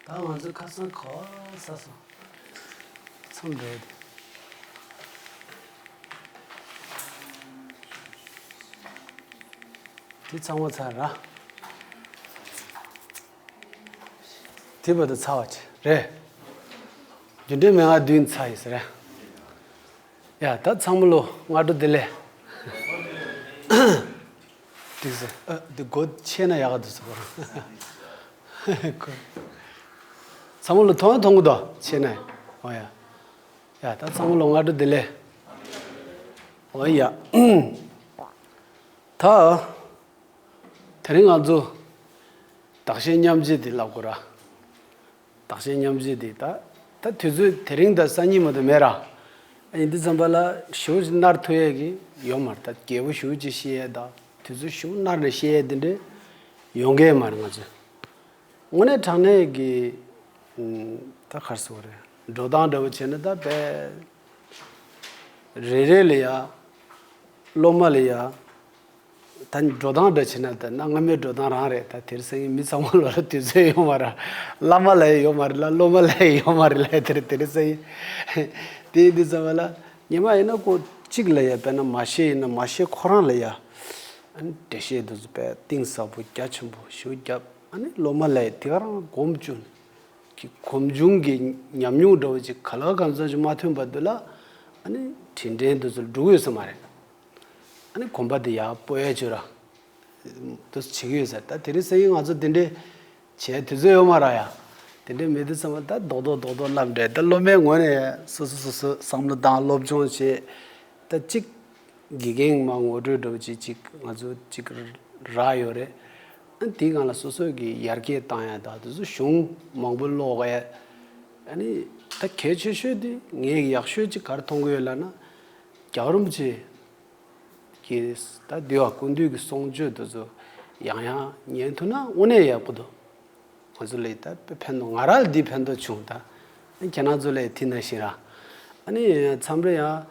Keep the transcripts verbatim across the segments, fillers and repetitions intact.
ད་ང་ཚོ་ཁ་སང་ག་པར་ཟ་སོང་། མཚམས་འགྲོ་དེ། དེ་ཚང་མ་ཚར་ར། དེ་བར་དུ་ཚར་བ་ཅིག་རེད། རྒྱུ་འབྲས་མན་ངག་བདུན་ཚར་ཡིན་ཟེར་རེད། ཡ་ད་ཚང་མ་ལོ་སྔ་དྲོ་བདེ་ལེགས། ཏིག་ཟེར་ཨ་འདི་སྒོ་ཕྱེ་ན་ཡག་ག་འདུག་ཟེར་གོ་རང་། ཚང་མ་ལོ་མཐོང་མཐོང་གི་འདུག་ཕྱེ་ན་ཡ། ཨོ་ཡ། ཡ་ད་ཚང་མ་ལོ་སྔ་དྲོ་བདེ་ལེགས། ཨོ་ཡ། ད། དེ་རིང་ང་ཚོ་བདག་གཞན་མཉམ་བརྗེ་འདི་ལབ་དགོས་ར། བདག་གཞན་མཉམ་བརྗེ་འདི་ད་ད་དུས་ཚོད་དེ་རིང་དང་སང་ཉིན་མ་གཏོགས་མེད་ར། ཨ་ཡིན་དུས་ཙམ་པ་ལ་ཞེ་པོ་ཅིག་མནར་ཐུབ་ཡས་ཀྱི་ཡོད་མ་རེད། ད་རྒྱས་པོ་ཞེ་པོ་ཅིག་བཤད་ཡས་དང་དུས་ཚོད་ཞེ་པོ་མནར་ནས་བཤད་ཡས་འདི་འདྲས་ཡོང་གི་མ་རེད་ང་ཚོས། དངོས་གནས་དྲང་གནས་ཀྱི་ད་ག་རེ་ཟེར་དགོས་རེད། འགྲོ་སྟངས་འདྲ་བོ་བྱས་ན་ད་དཔེ་རེ་རེ་ལ་ཡ། སློབ་མ་ལ་ཡ། ད་འགྲོ་སྟངས་འདྲ་བྱས་ན་ད་གནའ་སྔ་མོའི་འགྲོ་སྟངས་རང་རེད། ད་དེར་སང་ཉིན་མི་ཚང་མ་ལོ་ལ་དུས་ཚོད་ཡོད་མ་རེད། བླ་མ་ལ་ཡང་ཡོད་མ་རེད་ལ་སློབ་མ་ལ་ཡང་ཡོད་མ་རེད་ལ་དེར་དེར་སང་ཉིན། དེ་ཡིན་དུས་ཙམ་པ་ལ་ཉི་མ་ཡིན་ན་ཁོ་གཅིག་ལ་ཡ་དཔེར་ན་མ་ཤེས་ཡིན་ན་མ་ཤེས་ཁོ་རང་ལ་ཡ། ཨ་ནི་འགྲེལ་བཤད་འདི་ཚོ་དཔེ་གཏིང་ཟབ་པོ་རྒྱ་ཆེན་པོ་ཞེ་པོ་བརྒྱབ། ཨ་ནི་སློབ་མ་ལ་ཡ་དེ་ག་རང་སྒོམ་བཅུག་ནས་ཀྱི་སྒོམ་བྱུང་གི་ཉམས་མྱོང་འདྲ་བོ་ཅིག་ག་ལ་གང་འཚམ་ཞིག་མ་ཐོན་པ་འདི་ལ་ཨ་ནི་དྲིན་དྲན་འདི་ཚོ་འགྲོ་གི་ཡོད་ས་མ་རེད། ཨ་ནི་གོམ་པ་འདི་ཡར་སྤོ་ཡས་བྱོས་ར། འདི་བྱེད་ཀྱི་ཡོད་ཟེར། ད་དེ་རིང་སང་ཉིན་ང་ཚོ་དེ་འདྲའི་བྱས་དུས་ཚོད་ཡོད་མ་རེད་ཡ། དེ་འདྲའི་མེད་དུས་ཙམ་པ་ད་རྡོག་རྡོག་རྡོག་རྡོག་ལབ་འདྲ། ད་སློབ་མའི་ངོས་ནས་སོ་སོ་སོ་སོ་བསམ་བློ་བཏང་སློབ་སྦྱོང་བྱས། ད་གཅིག་དགེ་རྒན་མ་ངོ་སྤྲོད་འདྲ་བོ་ཅིག་ཅིག་ང་ཚོ་ཅིག་རག་ཡོད་རེད། ཨ་དེའི་སྒང་ལ་སོ་སོ་གི་ཡར་རྒྱས་བཏང་ཡ་ད་དེ་ཚོ་གཞུང་མང་པོ་ཀློག་ཡ། ཨ་ནི་ད་གལ་ཆེ་ཤོས་དེ་ངས་ཡག་ཤོས་ཅིག་ག་རེ་མཐོང་གི་ཡོད་ལབ་ན། རྒྱལ་བ་རིན་པོ་ཆེ་གི་ད་འདུལ་བ་ཀུན་འདུས་ཀྱི་གསུང་ཆོས་དེ་ཚོ་ཡང་ཡང་ཉན་ཐུབ་ན་དངོས་གནས་ཡག་པོ་འདུག་ང་ཚོ་ལ་ད་དཔེ་ཕན་ཐོགས། ང་རང་ལ་འདི་ཕན་ཐོགས་བྱུང་། ད་ཁྱེད་རང་ཚོ་ལ་དེ་ནང་བཞིན་ར། ཨ་ནི་མཚམས་རེ་ཡང་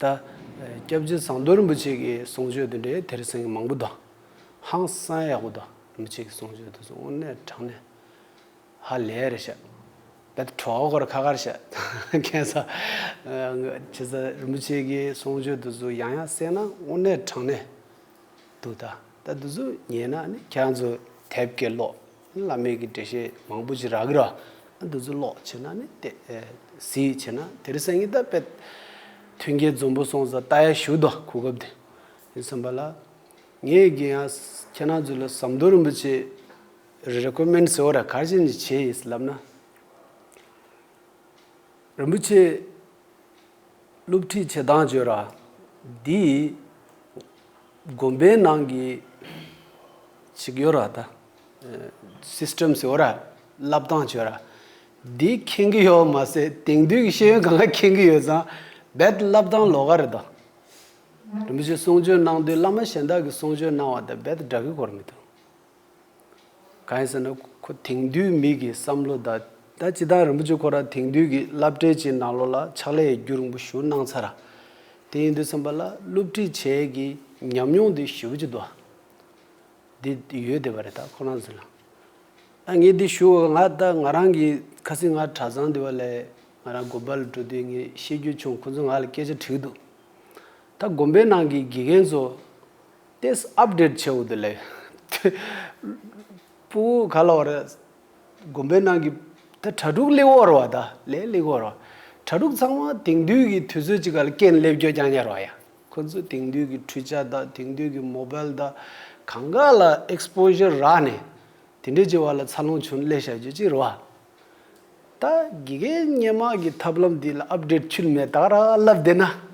ད་སྐྱབས་རྗེ་ཟམ་གདོང་རིན་པོ་ཆེ་གི་གསུང་ཆོས་དེ་འདྲའི་དེ་རིང་སང་ཉིན་མང་པོ་འདུག་ཧང་སང་ཡག་པོ་འདུག་རིན་པོ་ཆེ་གི་གསུང་ཆོས་དེ་ཚོ་དངོས་གནས་དྲང་གནས། ཧ་ལས་རེད་ཤག་ད་ལྟ་གྲོགས་སྐོར་ཁ་ཁར་ཤག་ཁྱེད་ས་ཁྱེད་ས་རིན་པོ་ཆེ་གི་གསུང་ཆོས་དེ་ཚོ་ཡང་ཡང་གསན་ན་དངོས་གནས་དྲང་གནས་འདུག་ད་ད་དེ་ཚོ་ཉན་ན་ནི་ཁྱེད་རང་ཚོ་དེབ་སྐྱེལ་ཀློག་བླ་མེད་ཀྱི་འགྲེལ་བཤད་མང་པོ་ཅིག་རག་གི་ར། དེ་ཚོ་ཀློག་བྱས་ན་ནི་དེ་གཟིགས་བྱས་ན་དེ་རིང་སང་ཉིན་ད་དཔེ་མཐུན་རྐྱེན་འཛོམས་པོ་སོང་ཙང་ལྟ་ཡ་ཞུ་དོ་གོ་སྐབས་དེ་ཡིན་བསམ་པ་ལ། ངས་ཀྱི་ཡང་ཁྱེད་རང་ཚོ་ལ་ཟམ་གདོང་རིན་པོ་ཆེ་རེ་ཀོ་མེན་ཟེར་བ་ར་གར་ཞིག་ནས་བྱས་ཡིན་ལབ་ན། རིན་པོ་ཆེ་སློབ་ཁྲིད་བྱེད་སྟངས་བརྗོད་ར་འདི་དགོན་པའི་ནང་གི་ཅིག་ཡོད་ར། ད་སིས་ཊེམ་ཟེར་བ་ར་བསླབ་སྟངས་བརྗོད་ར་འདི་མཁྱེན་གི་ཡོད་མ་ཟད་དེང་དུས་ཀྱི་ཤེས་ཡོན་གང་ག་མཁྱེན་གི་ཡོད་ཙང་རྦད་བསླབ་སྟངས་ལོགས་ཀ་རེད་དོ། རིན་པོ་ཆེ་གསུང་ཆོས་གནང་དུས་བླ་མ་གཞན་དག་གིས་གསུང་ཆོས་གནང་བ་དང་རྦད་དེ་འདྲ་གི་སྐོར་མི་འདུག་གང་ཡིན་ཟེར་ན་ཁོ་དེང་དུས་མི་གི་བསམ་བློ་དང་ད་ཅི་ད་རིན་པོ་ཆེ་ཁོ་རང་དེང་དུས་ཀྱི་སློབ་གྲྭའི་ཅིག་ནང་ལོགས་ལ་ཕྱག་ལས་རྒྱུན་རིང་པོ་ཞུ་གནང་ཚར་ར། དེ་ཡིན་དུས་ཙམ་པ་ལ་སློབ་ཁྲིད་བྱེད་ཀྱི་ཉམས་མྱོང་དེ་ཞེ་པོ་ཅིག་འདུག་འདི་ཡོད་བསྡད་པ་རེད་ད་ཁོ་རང་ཚོ་ལ། ད་ངས་འདི་ཞུ་བ་ང་ད་ང་རང་གི་ཁ་སང་ང་གྲྭ་ཚང་འདི་བ་ལས་ང་རང་དགོན་པ་ལ་འགྲོ་དུས་ངས་ཤེས་རྒྱུ་བྱུང་། ཁོ་ཚོ་ང་ལ་སྐད་ཆ་དྲིས་འདུག་ད་དགོན་པའི་ནང་གི་དགེ་རྒན་ཚོ་ཏེས་ཨབ་ཌེཊ་བྱེད་འོ་དེ་ལས་སྤུ་གུ་ག་ལ་བ་རེད། དགོན་པའི་ནང་གི་ད་གྲྭ་ཕྲུག་ལེགས་འོར་བ་ད་ལས་ལེགས་འོར་བ་གྲྭ་ཕྲུག་ཚང་མ་དེང་དུས་ཀྱི་དུས་ཚོད་ཅིག་ག་ལ་རྐྱེན་སླེབས་རྒྱུ་རྐྱང་རྐྱང་རེད་བ་ཡ། ཁོ་ཚོ་དེང་དུས་ཀྱི་འཕྲུལ་ཆ་དང་དེང་དུས་ཀྱི་མོ་བལ་དང་གང་ག་ལ་ཨེག་སི་པོ་ཞར་རག་ནས་དེ་འདྲའི་བྱེད་པ་ལ་འཚར་ལོངས་བྱུང་སླེབས་བཞག་རྒྱུ་ཅིག་རེད་བ། ད་དགེ་རྒན་སྔོན་མ་གི་ཐབས་ལམ་འདི་ལ་ཨབ་ཌེཊ་ཁྱོན་མེད་ད་ག་རང་ལབ་བསྡད་ན།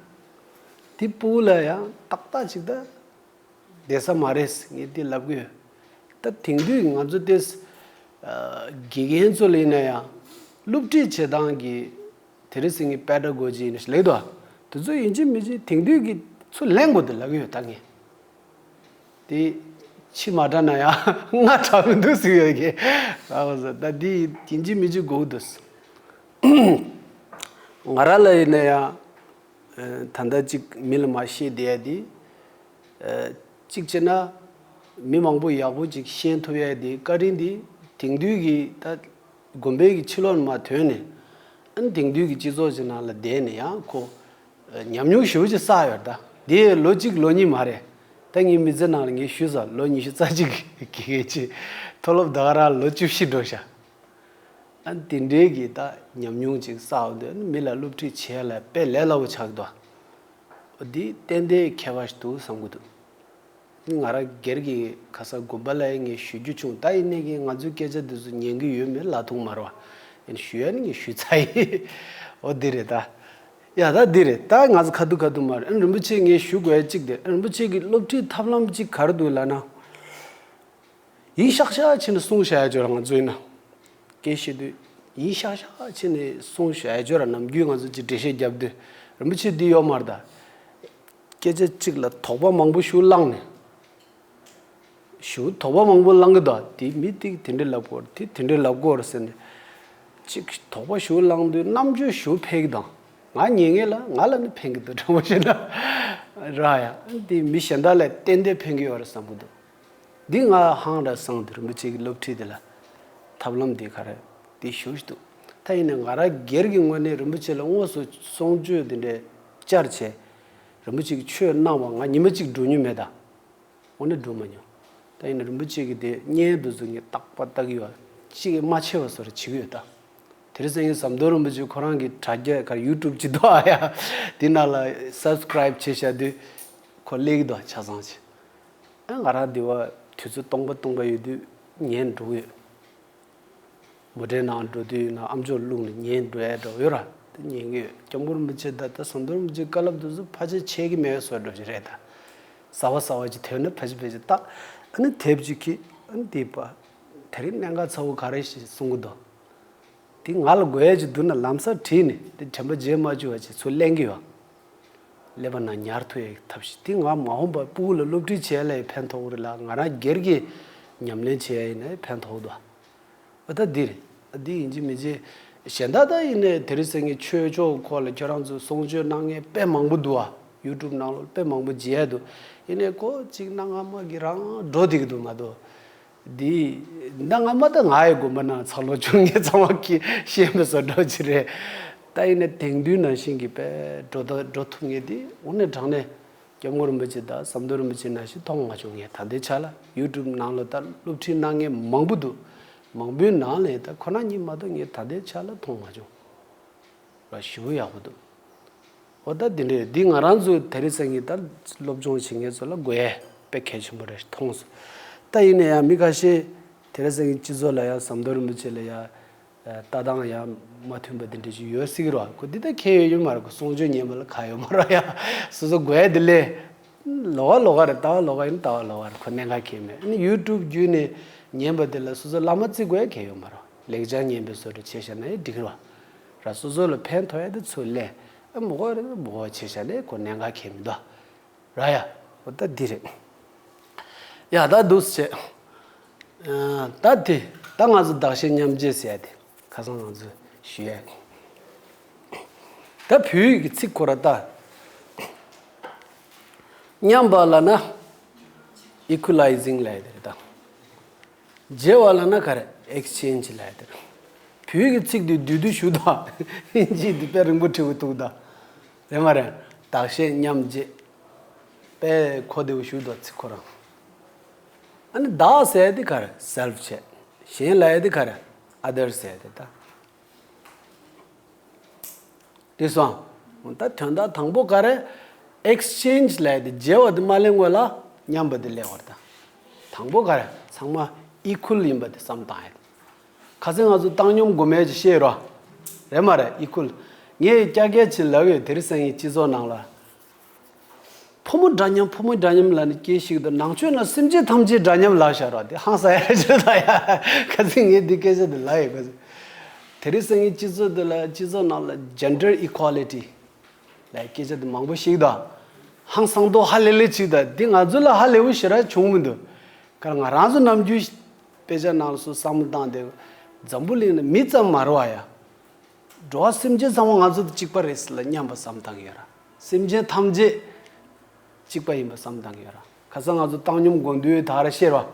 དེ་སྤུ་གུ་ལ་ཡང་ཏག་ཏག་ཅིག་ད་བསྡད་ས་མ་རེད་ངས་དེ་ལབ་གི་ཡོད། ད་དེང་དུས་ང་ཚོ་དེ་དགེ་རྒན་ཚོ་ལ་ཡིན་ན་ཡང་སློབ་ཁྲིད་བྱེད་སྟངས་ཀྱི་དེ་རིང་སང་ཉིན་པེ་ཌ་གོ་ཇི་ཡིན་ན་ལེགས་དོ། དེ་ཚོ་ཡིན་གཅིག་མིན་གཅིག་དེང་དུས་ཀྱི་ཚུར་ལེན་དགོས་དེ་ལབ་གི་ཡོད་ད་ངས། དེ་ཕྱི་མ་དྲག་ན་ཡང་ང་དྲག་མི་འདུག་ཟེར་ཡོད་ཀྱི། ཨ་ཟེར་ད་དེ་ཡིན་གཅིག་མིན་གཅིག་དགོས་འདུག་ང་རང་ལ་ཡིན་ན་ཡང་ད་ལྟ་གཅིག་མི་ལ་མ་བཤད་བསྡད་ཡ་དེ། གཅིག་བྱས་ན་མི་མང་པོ་ཡག་པོ་ཅིག་ཤེས་ཐུབ་ཡ་དེ་བཀའ་དྲིན་དེ་ དེང་དུས་ཀྱི་ད་དགོན་པའི་གི་ཕྱི་ལོགས་ནས་མར་ཐོན་ནས། ཨ་ནི་དེང་དུས་ཀྱི་སྤྱི་ཚོགས་ཀྱི་ནང་ལ་བསྡད་ནས་ཡང་ཁོ་ཉམས་མྱོང་ཞེ་པོ་ཅིག་བསགས་ཡོད་རེད། ད་དེ་ལོ་གཅིག་ལོ་གཉིས་མ་རེད། ད་ངའི་མི་ཚེ་ནང་ལ་ངས་ཞུས་ས་ལོ་ཉི་ཤུ་རྩ་གཅིག་གི་གི་ཅིག་མཐོ་སློབ་ད་ག་རང་ལོ་བཅུ་བཞི་འགྲོ་ཤག་ཨ་ནི་དེ་འདྲའི་གི་ད་ཉམས་མྱོང་ཅིག་བསགས་འདུག་ཨ་ནི་མི་ལ་སློབ་ཁྲིད་བྱེད་ཡ་ལ་དཔེ་ལས་སླ་པོ་ཆགས་འདུག་འདི་ཏན་ཏན་ཁྱད་པར་ཞིག་འདུག་བསམ་གྱི་འདུག་ང་རང་སྒེར་གྱི་ཁ་སང་དགོན་པ་ལ་ངས་ཞུ་རྒྱུ་བྱུང་། ད་ཡིན་ནའི་གི་ང་ཚོའི་སྐད་ཆ་འདི་ཚོ་ཉན་གི་ཡོད་མེད་ལ་ཐུག་མ་རེད་བ། ཡིན་ཞུ་ཡ་ནི་ངས་ཞུས་ཚར་ཡིན། འོ་འདི་རེད་ད། ཡ་ད་འདི་རེད་ད། ང་ཚོ་ཁ་ཐུག་ཁ་ཐུག་མ་རེད། ཨ་རིན་པོ་ཆེ་ངས་ཞུ་དགོས་ཡ་གཅིག་དེ། རིན་པོ་ཆེ་གི་སློབ་ཁྲིད་ཐབས་ལམ་གཅིག་ག་རེ་འདུག་ལབ་ན། ཡིན་ཤག་ཤག་བྱས་ནས་གསུང་བྱ་ཡ་ཅིག་ཡོད་ར། ང་ཚོ་ཡིན་ན་སྐད་བཤད་དུས་ཡིན་ཤག་ཤག་བྱས་ནས་གསུང་བྱ་ཡ་ཅིག་ཡོད་ར། ནམ་རྒྱུན་ང་ཚོ་ཅིག་འགྲེལ་བཤད་རྒྱབ་དུས་རིན་པོ་ཆེ་འདི་ཡོད་མ་རེད་ད། སྐད་ཆ་གཅིག་ལ་དོགས་པ་མང་པོ་ཞིག་བསླངས་ནས། ཞིག་དོགས་པ་མང་པོ་བསླངས་གི་འདུག་དེ་མི་དེ་གིས་དེ་འདྲ་ལབ་ཀྱི་ཡོད་རེད། དེ་དེ་འདྲ་ལབ་ཀྱི་ཡོད་རེད་ཟེར་ནས། གཅིག་དོགས་པ་ཞིག་བསླངས་དུས་རྣམ་དཔྱོད་ཞིག་འཕེལ་གི་འདུག་ང་ཉན་མཁན་ལ་ང་ལ་ནི་ཕན་གི་འདུག་དྲང་པོ་བཤད་ན་ར། ཡ་དེ་མི་གཞན་དག་ལ་ཏན་ཏན་ཕན་གི་ཡོད་རེད་བསམ་གི་འདུག་འདི་ང་ཧང་ར་སང་དེ་རིན་པོ་ཆེ་གི་སློབ་ཁྲིད་དེ་ལ་ཐབས་ལམ་དེ་ག་རེ་དེ་ཞུ་ཞིག་འདུག་ད་ཡིན་ནའི་ང་རང་སྒེར་གྱི་ངོས་ནས་རིན་པོ་ཆེ་ལ་དངོས་སུ་གསུང་ཆོས་དེ་འདྲ་བཅར་བྱས། རིན་པོ་ཆེ་གི་ཆོས་གནང་བ་ང་ཉི་མ་གཅིག་འགྲོ་མྱོང་མེད་ད། འོ་ན་འགྲོ་མ་མྱོང་། ད་ཡིན་ན་རིན་པོ་ཆེ་གི་དེ་བརྙན་དེ་ཚོ་ངས་རྟག་པར་ལྟ་གི་ཡོད། གཅིག་མ་ཆད་པ་བཟོ་འདྲ་བྱེད་ཀྱི་ཡོད་ད། དེ་རིང་སང་ཉིན་ཟམ་གདོང་རིན་པོ་ཆེ་ཁོ་རང་གི་དྲ་རྒྱ་ག་ཡུ་ཊུབ་ཅིག་འདུག་ཨ་ཡ། དེ་ནང་ལ་སབ་སི་ཀ་རའིབ་བྱས་བཞག་དུས་ཁོ་སླེབས་ཀྱི་འདུག་ཆ་ཚང་ཅིག་ཨ་ང་རང་འདི་བ་དུས་ཚོད་སྟོང་པ་སྟོང་པ་ཡོད་དུས་ཉན་འགྲོ་གི་ཡོད། མོ་ཊའི་ནང་འགྲོ་དུས་ན་ཨམ་ཅོག་བླུགས་ནས་ཉན་འགྲོ་ཡ་འགྲོ་ཡོད་ར། དེ་ཉན་གི་ཡོད། སྐྱབས་མགོན་རིན་པོ་ཆེ་ད་ལྟ་ཟམ་གདོང་རིན་པོ་ཆེའི་བཀའ་སློབ་དེ་ཚོ་ཕལ་ཆེར་ཆད་ཀྱི་མེད་བཟོ་འདྲ་ཅིག་རེད་ད། གསར་པ་གསར་པ་ཅིག་ཐོན་ན་ཕལ་ཆེར་ཕལ་ཆེར་ད། ཨ་ནི་དེབ་ཅིག་གི་ཨ་ནི་དེ་པ། དེ་རིང་གནད་འགག་ཚ་བོ་ག་རེ་ཞིག་གསུང་གི་འདུག་དེ་ང་ལ་དགོས་ཡ་ཅིག་འདུག་ན་ལམ་སང་བྲིས་ནས་དེ་དྲན་པ་བརྗེད་མ་བཅུག་པ་ཅིག་ཚུར་ལེན་གི་ཡོད། ཀླད་པ་ནང་ཉར་ཐུབ་ཡ་གི་ཐབས་ཤེས་དེ་ང་མ་འོངས་པར་སྤུ་གུ་ལ་སློབ་ཁྲིད་བྱེད་ཡ་ལ་ཡང་ཕན་ཐོགས་གི་རེད་ལ། ང་རང་སྒེར་གྱི་ཉམས་ལེན་བྱེད་ཡ་ཡིན་ན་ཡང་ཕན་ཐོགས་འདུག་ཨ་ད་འདི་རེད། ཨ་འདི་ཡིན་གཅིག་མིན་གཅིག་གཞན་དག་ད་ཡིན་ནའི་དེ་རིང་སང་ཉིན་ཆོས་ཕྱོགས་སྐོར་ལ་ཁྱོད་རང་ཚོ་གསུང་ཆོས་གནང་མཁན་དཔེ་མང་པོ་འདུག་ཨ། ཡུ་ཊུབ་ནང་ལོགས་དཔེ་མང་པོ་མཇལ་ཡ་འདུག་ཡིན་ནའི་ཁོ་གཅིག་གནའ་སྔ་མ་གི་རང་འགྲོ་བསྡད་ཀྱི་འདུག་མ་གཏོགས། འདི་གནའ་སྔ་མ་ད་ང་ཡི་དགོན་པ་ནང་འཚར་ལོངས་བྱུང་མཁན་ཚང་མ་གིས་ཤེས་པའི་བཟོ་འདྲ་ཅིག་རེད། ད་ཡིན་ནའི་དེང་དུས་ནང་བཞིན་གྱི་དཔེ་འགྲོ་ད་འགྲོ་ཐུབ་མཁན་འདི་དངོས་གནས་དྲང་གནས། སྐྱབས་མགོན་རིན་པོ་ཆེ་དང་ཟམ་གདོང་རིན་པོ་ཆེ་ནང་བཞིན་མཐོང་མ་བྱུང་། ངས་ད་ལྟའི་ཆ་ལ་ཡུ་ཊུབ་ནང་ལ་ད་སློབ་ཁྲིད་གནང་མཁན་མང་པོ་འདུག་མང་པོའི་ནང་ལས་ད་ཁོ་རང་གཉིས་མ་གཏོགས་ངས་ད་ལྟའི་ཆ་ལ་མཐོང་མ་བྱུང་། ལ་ཞེ་པོ་ཡག་པོ་འདུག་འོ་ད་འདི་འདྲས་འདི་ང་རང་ཚོ་དེ་རིང་སང་ཉིན་ད་སློབ་སྦྱོང་བྱེད་མཁན་ཚོ་ལ་དགོས་ཡས་དཔེ་གལ་ཆེན་པོ་རེད་མཐོང་སོང་། ད་ཡིན་ན་ཡང་མི་ཁ་ཤས་དེ་རིང་སང་ཉིན་སྤྱི་ཚོགས་ལ་ཡང་ཟམ་གདོང་རིན་པོ་ཆེ་ལ་ཡང་ལྟ་སྟངས་ཡང་མ་མཐུན་པ་འདི་འདྲ་ཞིག་ཡོད་སྲིད་ཀྱི་རེད་བ། ཁོ་འདི་ལྟར་ཁྱད་ཡོད་ཡོད་མ་རེད། ཁོ་གསུང་ཆོས་ཉན་པ་ལ་ཁ་ཡོད་མ་རེད་ཡ། སོ་སོ་དགོས་ཡ་འདི་ལས་ལོགས་ཀ་ལོགས་ཀ་རེད། ལྟ་བ་ལོགས་ཀ་ཡིན་ལྟ་བ་ལོགས་ཀ་རེད། ཁོ་གནད་འགག་གང་ཡང་མེད། ཨ་ནི་ཡུ་ཊུབ་བརྒྱུད་ནས་ཉན་པ་འདི་ལ་སོ་སོ་བླ་མ་བརྩི་དགོས་ཡ་གང་ཡང་ཡོད་མ་རེད། ལེགས་སྦྱར་ཉན་པའི་བཟོ་འདྲ་བྱས་བཞག་ན་ཡང་འགྲིག་གི་རེད་བ། ར་སོ་སོ་ལ་ཕན་ཐོགས་ཡ་དེ་ཚུར་ལེན། ཨ་མི་དགོས་རེད་མི་དགོས་བྱས་བཞག་ན་ཁོ་གནད་འགག་གང་ཡང་མི་འདུག་ར་ཡ། འོ་ད་འདི་རེད། ཡ་ད་འདུག་སེ་བྱས། ཨ་ད་དེ་ད་ང་ཚོ་བདག་གཞན་མཉམ་བརྗེ་ཟེར་ཡ་དེ་ཁ་སང་ང་ཚོས་ཞུས་ཡ། ད་བོད་ཡིག་གི་ཚིག་ཁོ་ར་ད། མཉམ་པ་ལབ་ན་ཨི་ཀུ་ལའི་ཟིང་ལབ་ཡ་དེ་རེད་ད། བརྗེ་བ་ལབ་ན་ག་རེ་ཨེག་སི་ཅེན་ཇི་ལབ་ཡ་དེ་རེད། བོད་ཡིག་གི་ཚིག་དེ་བསྡུས་བསྡུས་ཞུ་དང་། ཨིན་ཇི་དེ་དཔེ་རིང་པོ་བྲིས་པ་འདུག་ད། རེད་མ་རེད། བདག་གཞན་མཉམ་བརྗེ། དཔེ་གོ་བདེ་པོ་ཞུ་དང་ཚིག་ཁོ་རང་། ཨ་ནི་བདག་ཟེར་ཡ་དེ་ག་རེ་སེལ་ཕི་བྱས། གཞན་ལབ་ཡ་དེ་ག་རེ་ཨ་དར་ཟེར་ཡ་དེ་ད། དེ་སོང་། ད་དོན་དག་དང་པོ་ག་རེ། ཨེག་སི་ཅེན་ཇི་ལབ་ཡ་དེ་བརྗེ་བ་དེ་མ་ལེན་སྔོན་ལ་མཉམ་པ་དེ་ལེན་པ་རེད་ད། དང་པོ་ག་རེ་ཚང་མ་ཨི་ཁུལ་ཡིན་པ་དེ་བསམ་བཏང་ཡ་དེ། ཁ་སང་ང་ཚོ་བཏང་སྙོམས་སྒོམ་ཡ་ཅིག་བཤད་རོགས། རེད་མ་རེད་ཨི་ཁུལ། ངས་ཀྱག་ཀྱག་ཅིག་ལབ་ཡོད་དེ་རིང་སང་ཉིན་སྤྱི་ཚོགས་ནང་ལ། ཕོ་མོ་འདྲ་མཉམ་ཕོ་མོ་འདྲ་མཉམ་ལབ་ནས་སྐད་ཞིག་ཏུ་ནང་ཆོས་ནང་སེམས་ཅན་ཐམས་ཅད་འདྲ་མཉམ་ལབ་བཞག་རོགས་དེ་ཧང་སང་ཡ་ཅིག་ད་ཡ། ཁ་སང་ངས་འདི་སྐད་ཆ་དེ་ལབ་ཡོད་ཁ་སང་། དེ་རིང་སང་ཉིན་སྤྱི་ཚོགས་འདི་ལ་སྤྱི་ཚོགས་ནང་ལ་ཇེན་ཌར་ཨི་ཀུ་ལི་ཊི་ལབ་སྐད་ཆ་དེ་མང་པོ་ཞིག་དང་། ཧང་སང་མདོག་ཧ་ལས་ལས་ཅིག་དང་འདི་ང་ཚོ་ལ་ཧ་ལས་པོ་ཞེ་དྲག་བྱུང་མི་འདུག་ག་ང་རང་ཚོ་ནམ་རྒྱུན་དཔེ་ཆ་ནང་ལ་སུ་བསམ་བློ་བཏང་སྟེ་འཛམ་བུ་གླིང་ནི་མི་ཙམ་མ་རེད་བ་ཡ། འགྲོ་བ་སེམས་ཅན་ཚང་མ་ང་ཚོ་དང་གཅིག་པ་རེད་ཟེར་ལ་མཉམ་པ་བསམ་བཏང་གི་ཡོད་ར། སེམས་ཅན་ཐམས་ཅད་གཅིག་པ་ཡིན་པ་བསམ་བཏང་གི་ཡོད་ར། ཁ་སང་ང་ཚོ་བཏང་སྙོམས་སྒོམ་དུས་ད་ར་བཤད་ར།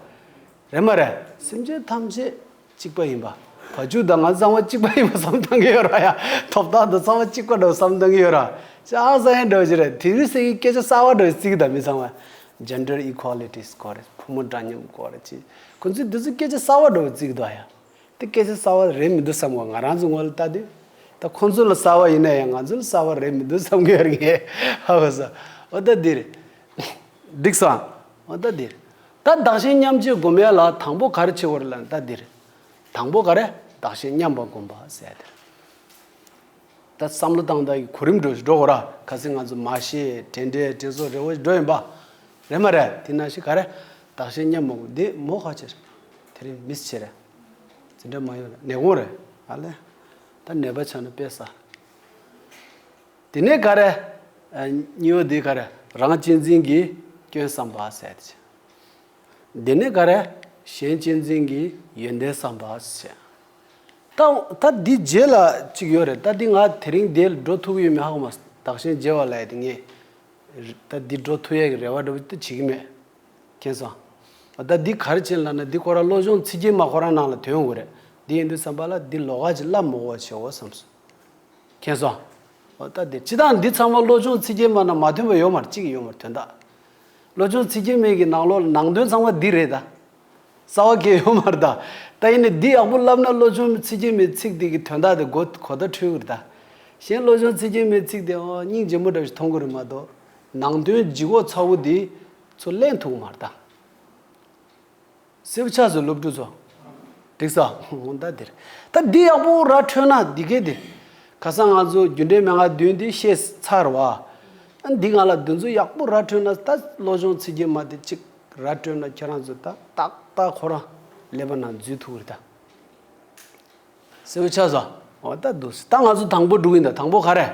རེད་མ་རེད། སེམས་ཅན་ཐམས་ཅད་ གཅིག་པ་ཡིན་པ། བ་ཕྱུགས་དང་ང་ཚང་མ་གཅིག་པ་ཡིན་པ་བསམ་བཏང་གི་ཡོད་ར་ཡ། ཐོབ་ཐང་དང་ཚང་མ་གཅིག་པ་འདྲ་བསམ་བཏང་གི་ཡོད་ར། ཅི་ཨ་ས་ཡན་འདྲ་ཞིག་རེད། དེ་རིང་སེ་གི་སྐད་ཆ་གསར་བ་འདྲ་བརྩི་གི་ད་མི་ཚང་མ། Gender equality སྐོར་རེད། ཕོ་མོ་འདྲ་མཉམ་སྐོར་རེད་ཅི། ཁོ་ཚོས་འདི་ཚོ་སྐད་ཆ་གསར་བ་འདྲ་བརྩི་གི་འདུག་ཡ། དེ་སྐད་ཆ་གསར་བ་རེད་མི་འདུག་བསམ་གོ། ང་རང་ཚོ་ངོས་ལ་ལྟ་དུས། ད་ཁོ་ཚོ་ལ་གསར་བ་ཡིན་ན་ཡང་ང་ཚོ་ལ་གསར་བ་རེད་མི་འདུག་བསམ་གི་ཡོད་རེད་ངས། ཧ་གོ་སོང་། འོ་ད་འདི་རེད། འགྲིག་སོང་། འོ་ད་འདིར། ད་བདག་གཞན་མཉམ་བརྗེ་སྒོམ་ཡ་ལ་དང་པོ་ག་རེ་བྱེད་དགོས་རེད་ལབ་ན་ད་འདིར། དང་པོ་ག་རེ། བདག་གཞན་མཉམ་པར་སྒོམ་པ་ཟེར་ཡ་དེ་རེད། ད་བསམ་བློ་བཏང་ད་ཡི་གོ་རིམ་འགྲོ་འགྲོ་དགོས་ར། ཁ་སང་ང་ཚོ་མ་ཤེས་དྲན་འདྲེ་དྲན་གསོ་རེ་བ་འགྲོ་ཡིན་པ། རེད་མ་རེད། དེ་ན་ཞིག་ག་རེ། བདག་གཞན་མཉམ་པར་སྒོམ་འདི་མོ་ཁ་ཆེར། དེ་རིང་མིས་ཆེ་རེད། འཛིན་གྲྭ་མ་ཡོང་རེད། ནས་དགོངས་རེད། ཨ་ལེ། ད་ནད་པ་ཆགས་ན་དཔེ་ས། དེ་ནས་ག་རེ། ཨ། གཉིས་པ་འདི་ག་རེ། རང་གཅེས་འཛིན་གྱི་སྐྱོན་བསམ་པ་ཟེར་ཏེ། དེ་ནས་ག་རེ། གཞན་གཅེས་འཛིན་གྱི་ཡོན་ཏན་བསམ་པ་ཟེར། ད་ད་འདི་རྗེས་ལ་གཅིག་ཡོད་རེད། ད་འདི་ང་དེ་རིང་འདིར་འགྲོ་ཐུབ་ཀྱི་ཡོད་མེད་ཧ་གོ་མ་སོང་། བདག་གཞན་བརྗེ་བ་ལབ་ཡ་དེ་ངས་ད་འདི་འགྲོ་ཐུབ་ཡ་གི་རེ་བ་འདྲ་པོ་དེ་བྱེད་ཀྱི་མེད། མཁྱེན་སོང་། ད་འདི་ག་རེ་བྱེད་ལབ་ན་འདི་ཁོ་རང་བློ་སྦྱོང་ཚིག་བརྒྱད་མ་ཁོ་རང་ནང་ལ་ཐོན་ཡོང་གི་རེད། འདི་ཡིན་དུས་བསམ་པ་ལ་འདི་ལོགས་ཀ་ཅིག་བསླབ་མ་དགོས་པ་བྱེད་དགོས་བསམ་སོང་། མཁྱེན་སོང་། འོ་ད་དེ་སྤྱི་བཏང་འདི་ཚང་མ་བློ་སྦྱོང་ཚིག་བརྒྱད་མ་ན་མ་ཐོན་པ་ཡོད་མ་རེད། གཅིག་ཡོད་མ་རེད་དོན་དག་བློ་སྦྱོང་ཚིག་བརྒྱད་མའི་གི་ནང་ལོགས་ལ་ནང་དོན་ཚང་མ་འདི་རེད་ད། རྩ་བ་གལ་ཡོད་མ་རེད་ད། ད་ཡིན་ནའི་འདི་ཡག་པོ་བསླབ་ན་བློ་སྦྱོང་ཚིག་བརྒྱད་མའི་ཚིག་འདི་གི་དོན་དག་དེ་གོ་གོ་བརྡ་འཕྲོད་ཀྱི་རེད་ད། གཞན་བློ་སྦྱོང་ཚིག་བརྒྱད་མའི་ཚིག་དེ་ཨོ་སྙིང་རྗེ་མོ་འདྲ་ཞིག་མཐོང་གི་རེད་མ་གཏོགས། ནང་དོན་ལྗིད་ཁོག་ཚ་བོ་འདི་ཚོ་ལེན་ཐུབ་ཀྱི་མ་རེད་ད། གསལ་པོ་ཆགས་སོང་སློབ་ཕྲུག་ཚོ། འགྲིག་སོང་། ད་འདིར། ད་འདི་ཡག་པོ་ར་འཕྲོད་ན་འདི་གས་དེ། ཁ་སང་ང་ཚོ་རྒྱུ་འབྲས་མན་ངག་བདུན་འདི་བཤད་ཚར་བ། ཨ་འདི་ང་ལ་འདི་ཚོ་ཡག་པོ་ར་འཕྲོད་ན་ད་བློ་སྦྱོང་ཚིག་བརྒྱད་མ་དེ་གཅིག་ར་འཕྲོད་ན་ཁྱེད་རང་ཚོ་ད་ཏག་ཏག་ཁོ་རང་ཀླད་པ་ནང་འཛུལ་ཐུབ་ཀྱི་རེད་ད། གསལ་པོ་ཆགས་སོང་། འོ་ད་འདུག་སེ་ད་ང་ཚོ་དང་པོ་འགྲོ་གི་ཡིན་ད། དང་པོ་ག་རེ།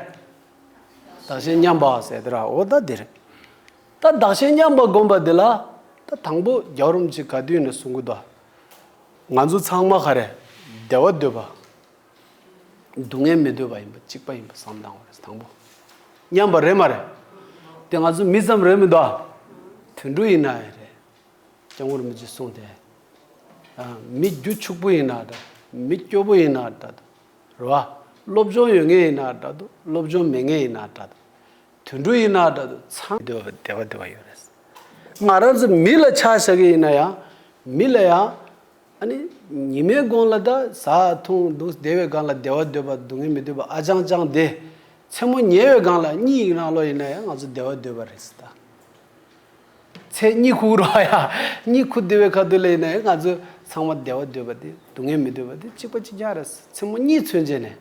བདག་གཞན་མཉམ་པ་ཟེར་དེ་ར། འོ་ད་དེ་རེད། ད་བདག་གཞན་མཉམ་པ་སྒོམ་པ་འདི་ལ། ད་དང་པོ་རྒྱལ་བ་རིན་པོ་ཆེ་ག་དུས་ནས་གསུང་གི་འདུག་ང་ཚོ་ཚང་མ་ག་རེ། བདེ་བ་འདོད་པ། སྡུག་བསྔལ་མི་འདོད་པ་ཡིན་པ་གཅིག་པ་ཡིན་པ་བསམ་བཏང་བ་རེད་དང་པོ། མཉམ་པ་རེད་མ་རེད། དེ་ང་ཚོ་མི་ཙམ་རེད་མི་འདུག་དུད་འགྲོ་ཡིན་ན་ཡང་རེད། སྐྱབས་མགོན་རིན་པོ་ཆེས་གསུངས་ཏེ། ཨ། མི་རྒྱུ་ཕྱུག་པོ་ཡིན་ན་འདྲ། མི་སྐྱོ་པོ་ཡིན་ན་འདྲ་འདུག་རེད་བ། སློབ་སྦྱོང་ཡོད་མཁན་ཡིན་ན་འདྲ་འདུག་སློབ་སྦྱོང་མེད་མཁན་ཡིན་ན་འདྲ་འདུག་དུད་འགྲོ་ཡིན་ན་འདྲ་འདུག་ཚང་མ་བདེ་བ་བདེ་བ་ཡོད་རེད། ང་རང་ཚོ་མི་ལ་ཆ་བཞག་གི་ཡིན་ན་ཡང་། མི་ལ་ཡང་། ཨ་ནི། ཉི་མའི་གུང་ལ་ད་ཟ་འཐུང་འདུག་བདེ་བའི་སྒང་ལ་བདེ་བ་འདོད་པ་སྡུག་བསྔལ་མི་འདོད་པ་ཨ་ཅང་ཅང་དེ། མཚན་མོ་ཉལ་བའི་སྒང་ལ་གཉིད་ནང་ལོགས་ཡིན་ན་ཡང་ང་ཚོ་བདེ་བ་འདོད་པ་རེད་ཟེར་ད། ཚེ་གཉིད་ཁུག་རོགས་ཡ། གཉིད་ཁུག་བདེ་བའི་ཁ་ཐུག་ལ་ཡིན་ན་ཡང་ང་ཚོ་ཚང་མ་བདེ་བ་འདོད་པ་དེ་སྡུག་བསྔལ་མི་འདོད་པ་དེ་གཅིག་པ་གཅིག་རྐྱང་རེད། མཚན་མོ་གཉིད་ཚུན་ཆད་ནས་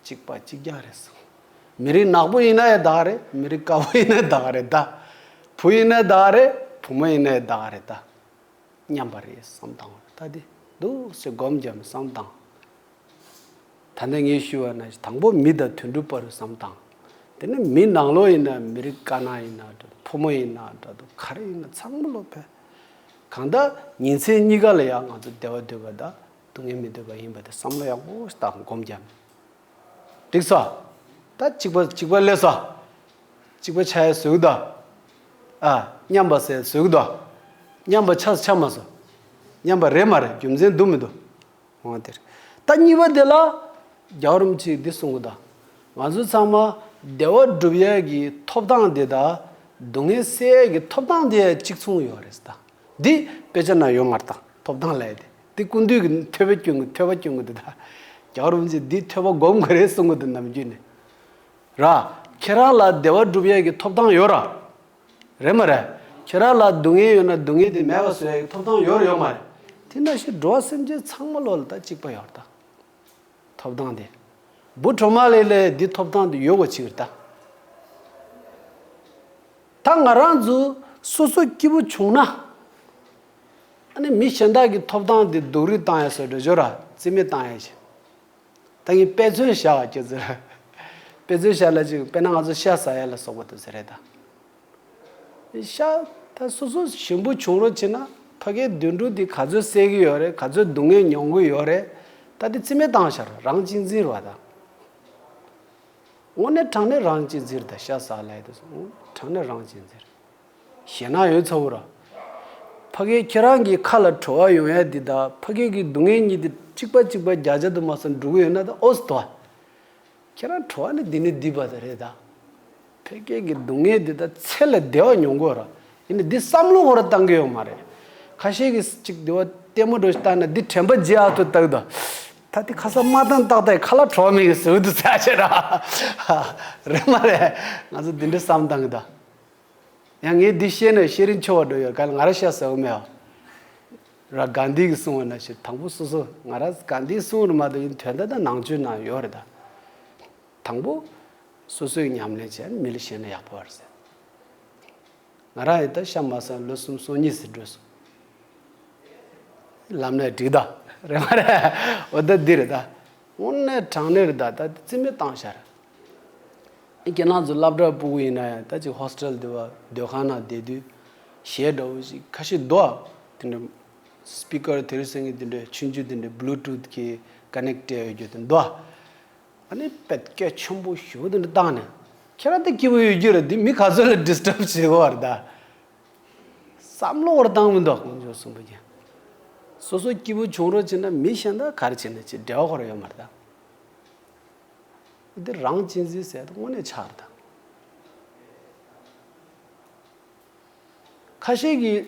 གཅིག་པ་གཅིག་རྐྱང་རེད། མི་རིགས་ནག་པོ་ཡིན་ན་ཡང་ད་ག་རེད། མི་རིགས་དཀར་པོ་ཡིན་ན་ཡང་ད་ག་རེད་ད། བུ་ཡིན་ན་ཡང་ད་ག་རེད། བུ་མོ་ཡིན་ན་ཡང་ད་ག་རེད་ད། མཉམ་པ་རེད་བསམ་བཏང་བ་ད་དེ་འདུག་སེ་སྒོམ་རྒྱབ་ནས་བསམ་བཏང་། ད་ནས་ངས་ཞུས་པ་ན་དང་པོ་མི་དང་དུད་འགྲོ་བར་བསམ་བཏང་། དེ་ནས་མི་ནང་ལོགས་ཡིན་ན་མི་རིགས་དཀར་ནག་ཡིན་ན་འདྲ་འདུག་ཕོ་མོ་ཡིན་ན་འདྲ་འདུག་ག་རེ་ཡིན་ན་ཚང་མ་ལོག་ཕེ། གང་ལྟར་ཉིན་མཚན་གཉིས་ཀ་ལ་ཡང་ང་ཚོ་བདེ་བ་འདོད་པ་དང་སྡུག་བསྔལ་མི་འདོད་པ་ཡིན་པ་དེ་བསམ་བློ་ཡག་པོ་ཞིག་བཏང་སྒོམ་རྒྱབ། འགྲིག་སོང་། ད་གཅིག་པ་གཅིག་པ་སླེབས་སོང་། གཅིག་པ་ཆགས་ཡ་བཟོ་གི་འདུག་ཨ། མཉམ་པ་ཟེར་བཟོ་གི་འདུག་མཉམ་པ་ཆགས་སོང་ཆགས་མ་སོང་། མཉམ་པ་རེད་མ་རེད། རྒྱུ་མཚན་འདུག་མི་འདུག་འོ་དེ་རེད། ད་གཉིས་པ་དེ་ལ། རྒྱལ་བ་རིན་པོ་ཆེས་འདི་གསུང་གི་འདུག་ང་ཚོ་ཚང་མ་བདེ་བ་སྒྲུབ་ཡས་ཀྱི་ཐོབ་ཐང་དེ་དང་། སྡུག་བསྔལ་སེལ་ཡས་ཀྱི་ཐོབ་ཐང་དེ་གཅིག་མཚུངས་ཡོད་རེད་ད། འདི་དཔེ་ཆ་ན་ཡོད་མ་རེད་ད། ཐོབ་ཐང་ལབ་ཡས་དེ། འདི་སྐུ་མདུན་གྱི་ཐོས་པ་སྐྱོན་གྱི་ཐོས་པ་སྐྱོན་གྱི་འདུག་ད། རྒྱལ་བ་རིན་པོ་ཆེས་འདི་ཐོས་པ་སྒོམ་དགོས་རེད་གསུང་གི་འདུག་ནམ་རྒྱུན་ནས། ར། ཁྱེད་རང་ལ་བདེ་བ་སྒྲུབ་ཡས་ཀྱི་ཐོབ་ཐང་ཡོད་ར། རེད་མ་རེད། ཁྱེད་རང་ལ་སྡུག་བསྔལ་ཡོད་ན་སྡུག་བསྔལ་དེ་མེད་པ་བཟོ་ཡས་ཀྱི་ཐོབ་ཐང་ཡོད་ར་ཡོད་མ་རེད། དེ་ནང་བཞིན་འགྲོ་བ་སེམས་ཅན་ཚང་མ་ལོགས་ལ་ད་གཅིག་པ་ཡོད་རེད་ད། ཐོབ་ཐང་དེ། འབུ་གྲོག་མ་ལས་ལས་འདི་ཐོབ་ཐང་དེ་ཡོད་དགོས་ཆེ་གི་རེད་ད། ད་ང་རང་ཚོ་སོ་སོ་སྐྱིད་པོ་བྱུང་ན། ཨ་ནི་མི་གཞན་དག་གི་ཐོབ་ཐང་དེ་སྡུག་རུས་བཏང་ཡས་བཟོ་འདྲ་ཅིག་ཡོད་ར། རྩིས་མེད་བཏང་ཡས་ཅིག་ད་ངས་དཔེ་མཚོན་བཞག་པ་ཁྱེད་ཚོར། དཔེ་མཚོན་བཞག་ལ་ཅིག་དཔེར་ན་ང་ཚོ་ཤ་ཟ་ཡ་ལ་སོགས་པ་དེ་ཚོ་རེད་ད། ཤ་ད་སོ་སོ་ཞིམ་པོ་བྱུང་རོགས་བྱེད་ན་ཕ་གིའི་དུད་འགྲོ་འདི་ག་ཚོད་བསད་ཀྱི་ཡོད་རེད། ག་ཚོད་སྡུག་བསྔལ་མྱོང་གི་ཡོད་རེད། ད་དེ་རྩིས་མེད་བཏང་བཞག་རང་གཅེས་འཛིན་རེད་བ་ད། དངོས་གནས་དྲང་གནས་རང་གཅེས་འཛིན་རེད་ད། ཤ་ཟ་ལབ་ཡ་དེ་ཚོ་དངོས་གནས་དྲང་གནས་རང་གཅེས་འཛིན་རེད། ཞེད་སྣང་ཡོད་ཚ་བོ་ར། ཕ་གིའི་ཁྱེད་རང་གི་ཁ་ལ་བྲོ་བ་ཡོང་ཡ་འདི་དང་ཕ་གི་གི་སྡུག་བསྔལ་གཉིས་དེ་གཅིག་པ་གཅིག་པ་བརྒྱ་ཆ་དུ་མ་སོང་འགྲོ་གི་ཡོད་ན་ད་ཨོ་སི་དོ། ཁྱེད་རང་བྲོ་བ་ནི་འདི་ནི་འདི་པ་དེ་རེད་ད། ཕ་གི་གི་སྡུག་བསྔལ་འདི་ད་ཚེ་ལ་བདེ་བ་མྱོང་དགོས་ར། ཡིན་ནི་འདི་བསམ་བློ་ཧོར་བཏང་གི་ཡོད་མ་རེད། ཁ་ཤས་ཀྱིས་གཅིག་འདི་བ་ལྟད་མོ་འགྲོ་ཞིག་བལྟས་ན་འདི་དྲན་པ་བརྗེད་ཨ་ཐུ་བཏགས་ད། ད་འདི་ཁ་ས་མ་བཏང་ཏག་ཏག་ཁ་ལ་བྲོ་བ་མི་གི་ཟེར་དུ་ཚ་ཆེ་ར། རེད་མ་རེད། ང་ཚོ་འདི་འདྲའི་བསམ་བཏང་གི་ད། ཡང་ངས་འདི་བཤད་ནས་ཤེས་རིན་ཆེ་བ་འགྲོ་ཡོད་ག་ལ་ང་ར་ཤ་ཟ་གི་མེད་ཨ། ར་གྷན་དྷི་གིས་གསུངས་པ་ནང་བཞིན་དང་པོ་སོ་སོ་ང་ར་གྷན་དྷིས་གསུངས་རེད་མ་གཏོགས་ཡིན་དོན་དག་དང་ནང་ཆོས་ནང་ཡོད་རེད་ད། དང་པོ་སོ་སོས་ཉམས་ལེན་བྱས་ནས་མི་ལ་བཤད་ན་ཡག་པོ་རེད་ཟེར། ང་རང་ཡིན་ད་ཤ་མ་ཟ་ལོ་གསུམ་སོ་གཉིས་ཟིན་འགྲོ་སོང་། ལམ་ནས་འགྲིག་ད། རེད་མ་རེད། འོ་ད་འདི་རེད་ད། དངོས་གནས་དྲང་གནས་རེད་ད་ད་རྩིས་མེད་བཏང་ཤར། ཁྱེད་རང་ཚོ་སློབ་གྲྭ་ཕྲུ་གུ་ཡིན་ན་ཡང་ད་ཅིག་ཧོ་སི་ཊེལ་འདི་བ་སྡོད་ཁང་ནང་བསྡད་དུས་གཞས་འདྲ་བོ་ཞིག་ཁ་ཤས་འདུག་ཨ། དེ་འདྲ་སི་པི་ཀར་དེ་རིང་སང་ཉིན་དེ་འདྲ་ཆུང་ཆུང་དེ་འདྲ་བྷུ་ལུ་ཊུ་ཐི་གི་ཀ་ནེག་ཊི་སྤྲད་ཡོད་རྒྱུ་དེ་འདུག་ཨ། ཨ་ནི་པད་སྐད་ཆེན་པོ་ཞེ་པོ་དེ་འདྲ་བཏང་ནས་ཁྱེད་རང་ད་སྐྱིད་པོ་ཡོད་རྒྱུ་རེད། འདི་མི་ག་ཚོད་ལ་ཌི་སི་ཊརབ་བྱེད་དགོས་པ་རེད་ད། བསམ་བློ་བོར་བཏང་མི་འདུག་དཀོན་མཆོག་གསུམ་པོ་ཀྱང་། སོ་སོ་སྐྱིད་པོ་བྱུང་རོགས་བྱེད་ན་མི་གཞན་དག་ག་རེ་བྱེད་ན་ཅི་འབྲེལ་བ་ཁོ་ར་ཡོད་མ་རེད་ད། འདི་རང་གཅེས་འཛིན་ཟེར་ད་དངོས་གནས་ཆགས་རེད་ད། ཁ་ཤས་ཀྱིས་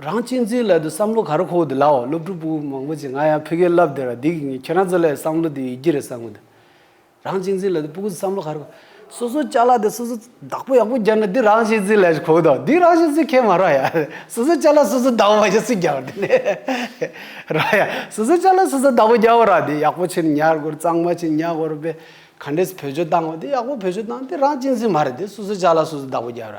རང་གཅེས་འཛིན་ལབ་དུས་བསམ་བློ་ག་རེ་འཁོར་འདུག་ལབ་འོ། སློབ་ཕྲུག་ཕྲུ་གུ་མང་པོ་ཅིག་ང་ཡང་ཕ་གིར་བསླབ་བསྡད་ར་འདི་གི་ངས་ཁྱེད་རང་ཚོ་ལ་བསམ་བློ་དེ་ཡོད་ཀྱི་རེད་བསམ་གི་འདུག་རང་གཅེས་འཛིན་ལབ་དུས་ཕྲུ་གུ་ཚོ་བསམ་བློ་ག་རེ་འཁོར། སོ་སོ་ཅ་ལག་དེ་སོ་སོ་བདག་པོ་ཡག་པོ་རྒྱབ་ན་འདི་རང་གཅེས་འཛིན་ལབ་ཞིག་གོ་གི་འདུག་འདི་རང་གཅེས་འཛིན་ཁེལ་མ་རེད་ཡ། སོ་སོ་ཅ་ལག་སོ་སོ་བདག་པོ་མ་བྱས་སུ་རྒྱག་འདི་ནས་རེད་ཡ། སོ་སོ་ཅ་ལག་སོ་སོ་བདག་པོ་རྒྱབ་ར། འདི་ཡག་པོ་ཕྱིན་ཉར་དགོས་རེད། གཙང་མ་ཕྱིན་ཉར་དགོས་རེད་པས། ག་འདྲས་བེད་སྤྱོད་བཏང་བ་འདི་ཡག་པོ་བེད་སྤྱོད་བཏང་འདི་རང་གཅེས་འཛིན་མ་རེད། འདི་སོ་སོ་ཅ་ལག་སོ་སོ་བདག་པོ་རྒྱབ་ར།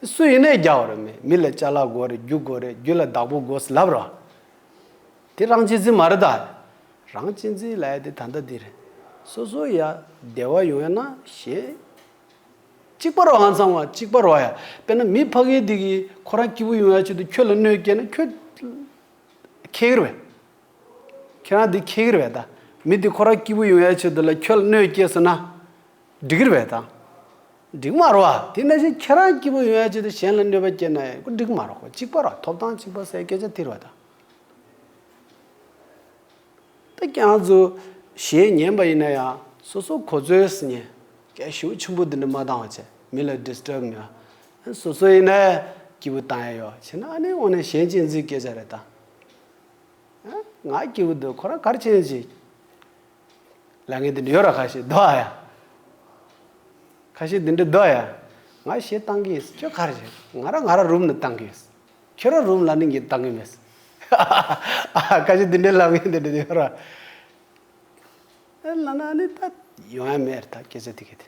དེ་སུ་ཡིན་ནའི་རྒྱག་པ་རེད། མི་མི་ལ་ཅ་ལག་དགོས་རེད། རྒྱུ་དགོས་རེད། རྒྱུ་ལ་བདག་པོ་དགོས་ལབ་རོགས། དེ་རང་གཅེས་འཛིན་མ་རེད་ད། རང་གཅེས་འཛིན་ལབ་ཡ་དེ་ད་ལྟ་འདི་རེད། སོ་སོ་ཡ་བདེ་བ་ཡོང་ཡ་ན་གཞན། གཅིག་པ་རོ་ཧང་སང་བ་གཅིག་པ་རོ་ཡ། དཔེར་ན་མི་ཕ་གི་འདི་གིས་ཁོ་རང་སྐྱིད་པོ་ཡོང་ཡ་ཆེད་དུ་ཁྱོད་ལ་གནོད་སྐྱེལ་ན་ཁྱོད་ཁེག་རེད་པས། ཁྱེད་རང་འདི་ཁེག་རེད་པས་ད། མི་འདི་ཁོ་རང་སྐྱིད་པོ་ཡོང་ཡ་ཆེད་དུ་ལ་ཁྱོད་ལ་གནོད་སྐྱེལ་སོང་ན། འགྲིག་རེད་པས་ད། འགྲིག་མ་རེད་པ། དེ་ནང་བཞིན་ཁྱེད་རང་སྐྱིད་པོ་ཡོང་ཡ་ཆེད་དུ་གཞན་ལ་གནོད་པ་སྐྱེལ་ན་ཡང་འགྲིག་མ་རེད་ཁོ། གཅིག་པ་རེད། ཐོབ་ཐང་གཅིག་པ་ཟེར་སྐད་ཆ་དེ་རེད་པ་ད། ད་ཁྱེད་རང་ཚོ་གཞས་ཉན་པ་ཡིན་ན་ཡང་སོ་སོ་གོ་ཚོད་ཉན། སྐད་ཤུགས་ཆེན་པོ་འདི་འདྲ་མ་བཏང་བ་བྱས། མི་ལ་ཌི་སི་ཊརབ་མེད་པ། སོ་སོ་ཡིན་ན་སྐྱིད་པོ་བཏང་ཡ་ཡོད་བྱས་ན་ཨ་ནི་འོ་ན་གཞན་གཅེས་འཛིན་སྐད་ཆ་རེད་ད། ང་སྐྱིད་པོ་འདུག་ཁོ་རང་ག་རེ་བྱེད་ཅིག་ལབ་མཁན་དེ་འདྲ་ཡོད་ར། ཁ་ཤས་འདུག་ཨ་ཡ། ཁ་ཤས་དེ་འདྲ་འདུག་ཨ་ཡ། ང་གཞས་བཏང་གི་ཡིན། ཁྱོད་ག་རེ་བྱེད། ང་ར་ང་ར་རུམ་ནང་བཏང་གི་ཡིན། ཁྱོད་ར་རུམ་ལ་ནི་ངས་བཏང་གི་མེད། ཁ་ཤས་དེ་འདྲ་ལབ་མཁན་དེ་འདྲ་ཡོད་ར། ཨེ་ལབ་ན་ཨ་ནི་ད་ཡོང་ཡ་མེད་རེད་ད་སྐད་ཆ་དེ་གི་དེ།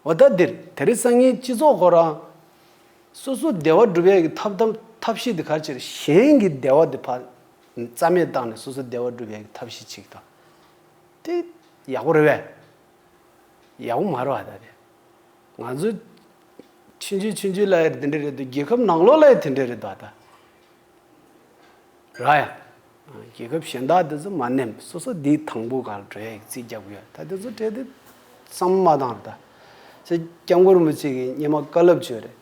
འོ་ད་འདིར་དེ་རིང་སང་ཉིན་སྤྱི་ཚོགས་ཁོ་རང་སོ་སོ་བདེ་བ་སྒྲུབ་ཡས་ཀྱི་ཐབས་ཐབས་ཐབས་ཤེས་དེ་ག་རེ་བྱེད་རེད། གཞན་གྱི་བདེ་བ་དེ་ཕར་རྩ་མེད་བཏང་ནས་སོ་སོ་བདེ་བ་སྒྲུབ་ཡས་ཀྱི་ཐབས་ཤེས་བྱེད་ཀྱི་འདུག་དེ་ཡག་པོ་རེད་པས། ཡག་པོ་མ་རེད་པ་ད་དེ། ང་ཚོ་ཆུང་ཆུང་ཆུང་ཆུང་ལ་ཡང་དེ་འདྲ་རེད་འདུག་རྒྱལ་ཁབ་ནང་ལོགས་ལ་ཡང་དེ་འདྲ་རེད་འདུག་ད། ར་ཡ། རྒྱལ་ཁབ་གཞན་དག་དེ་ཚོ་མ་ནེམ་སོ་སོ་འདིའི་དང་པོ་ག་ལ་འགྲོ་ཡ་རྩིས་རྒྱབ་གི་ཡོད། ད་དེ་ཚོ་བྲལ་ཏེ་བསམ་བློ་མ་བཏང་ར་ད། ཚེ་སྐྱབས་མགོན་རིན་པོ་ཆེ་གིས་སྔོན་མ་བཀའ་སློབ་བྱོས་རེད།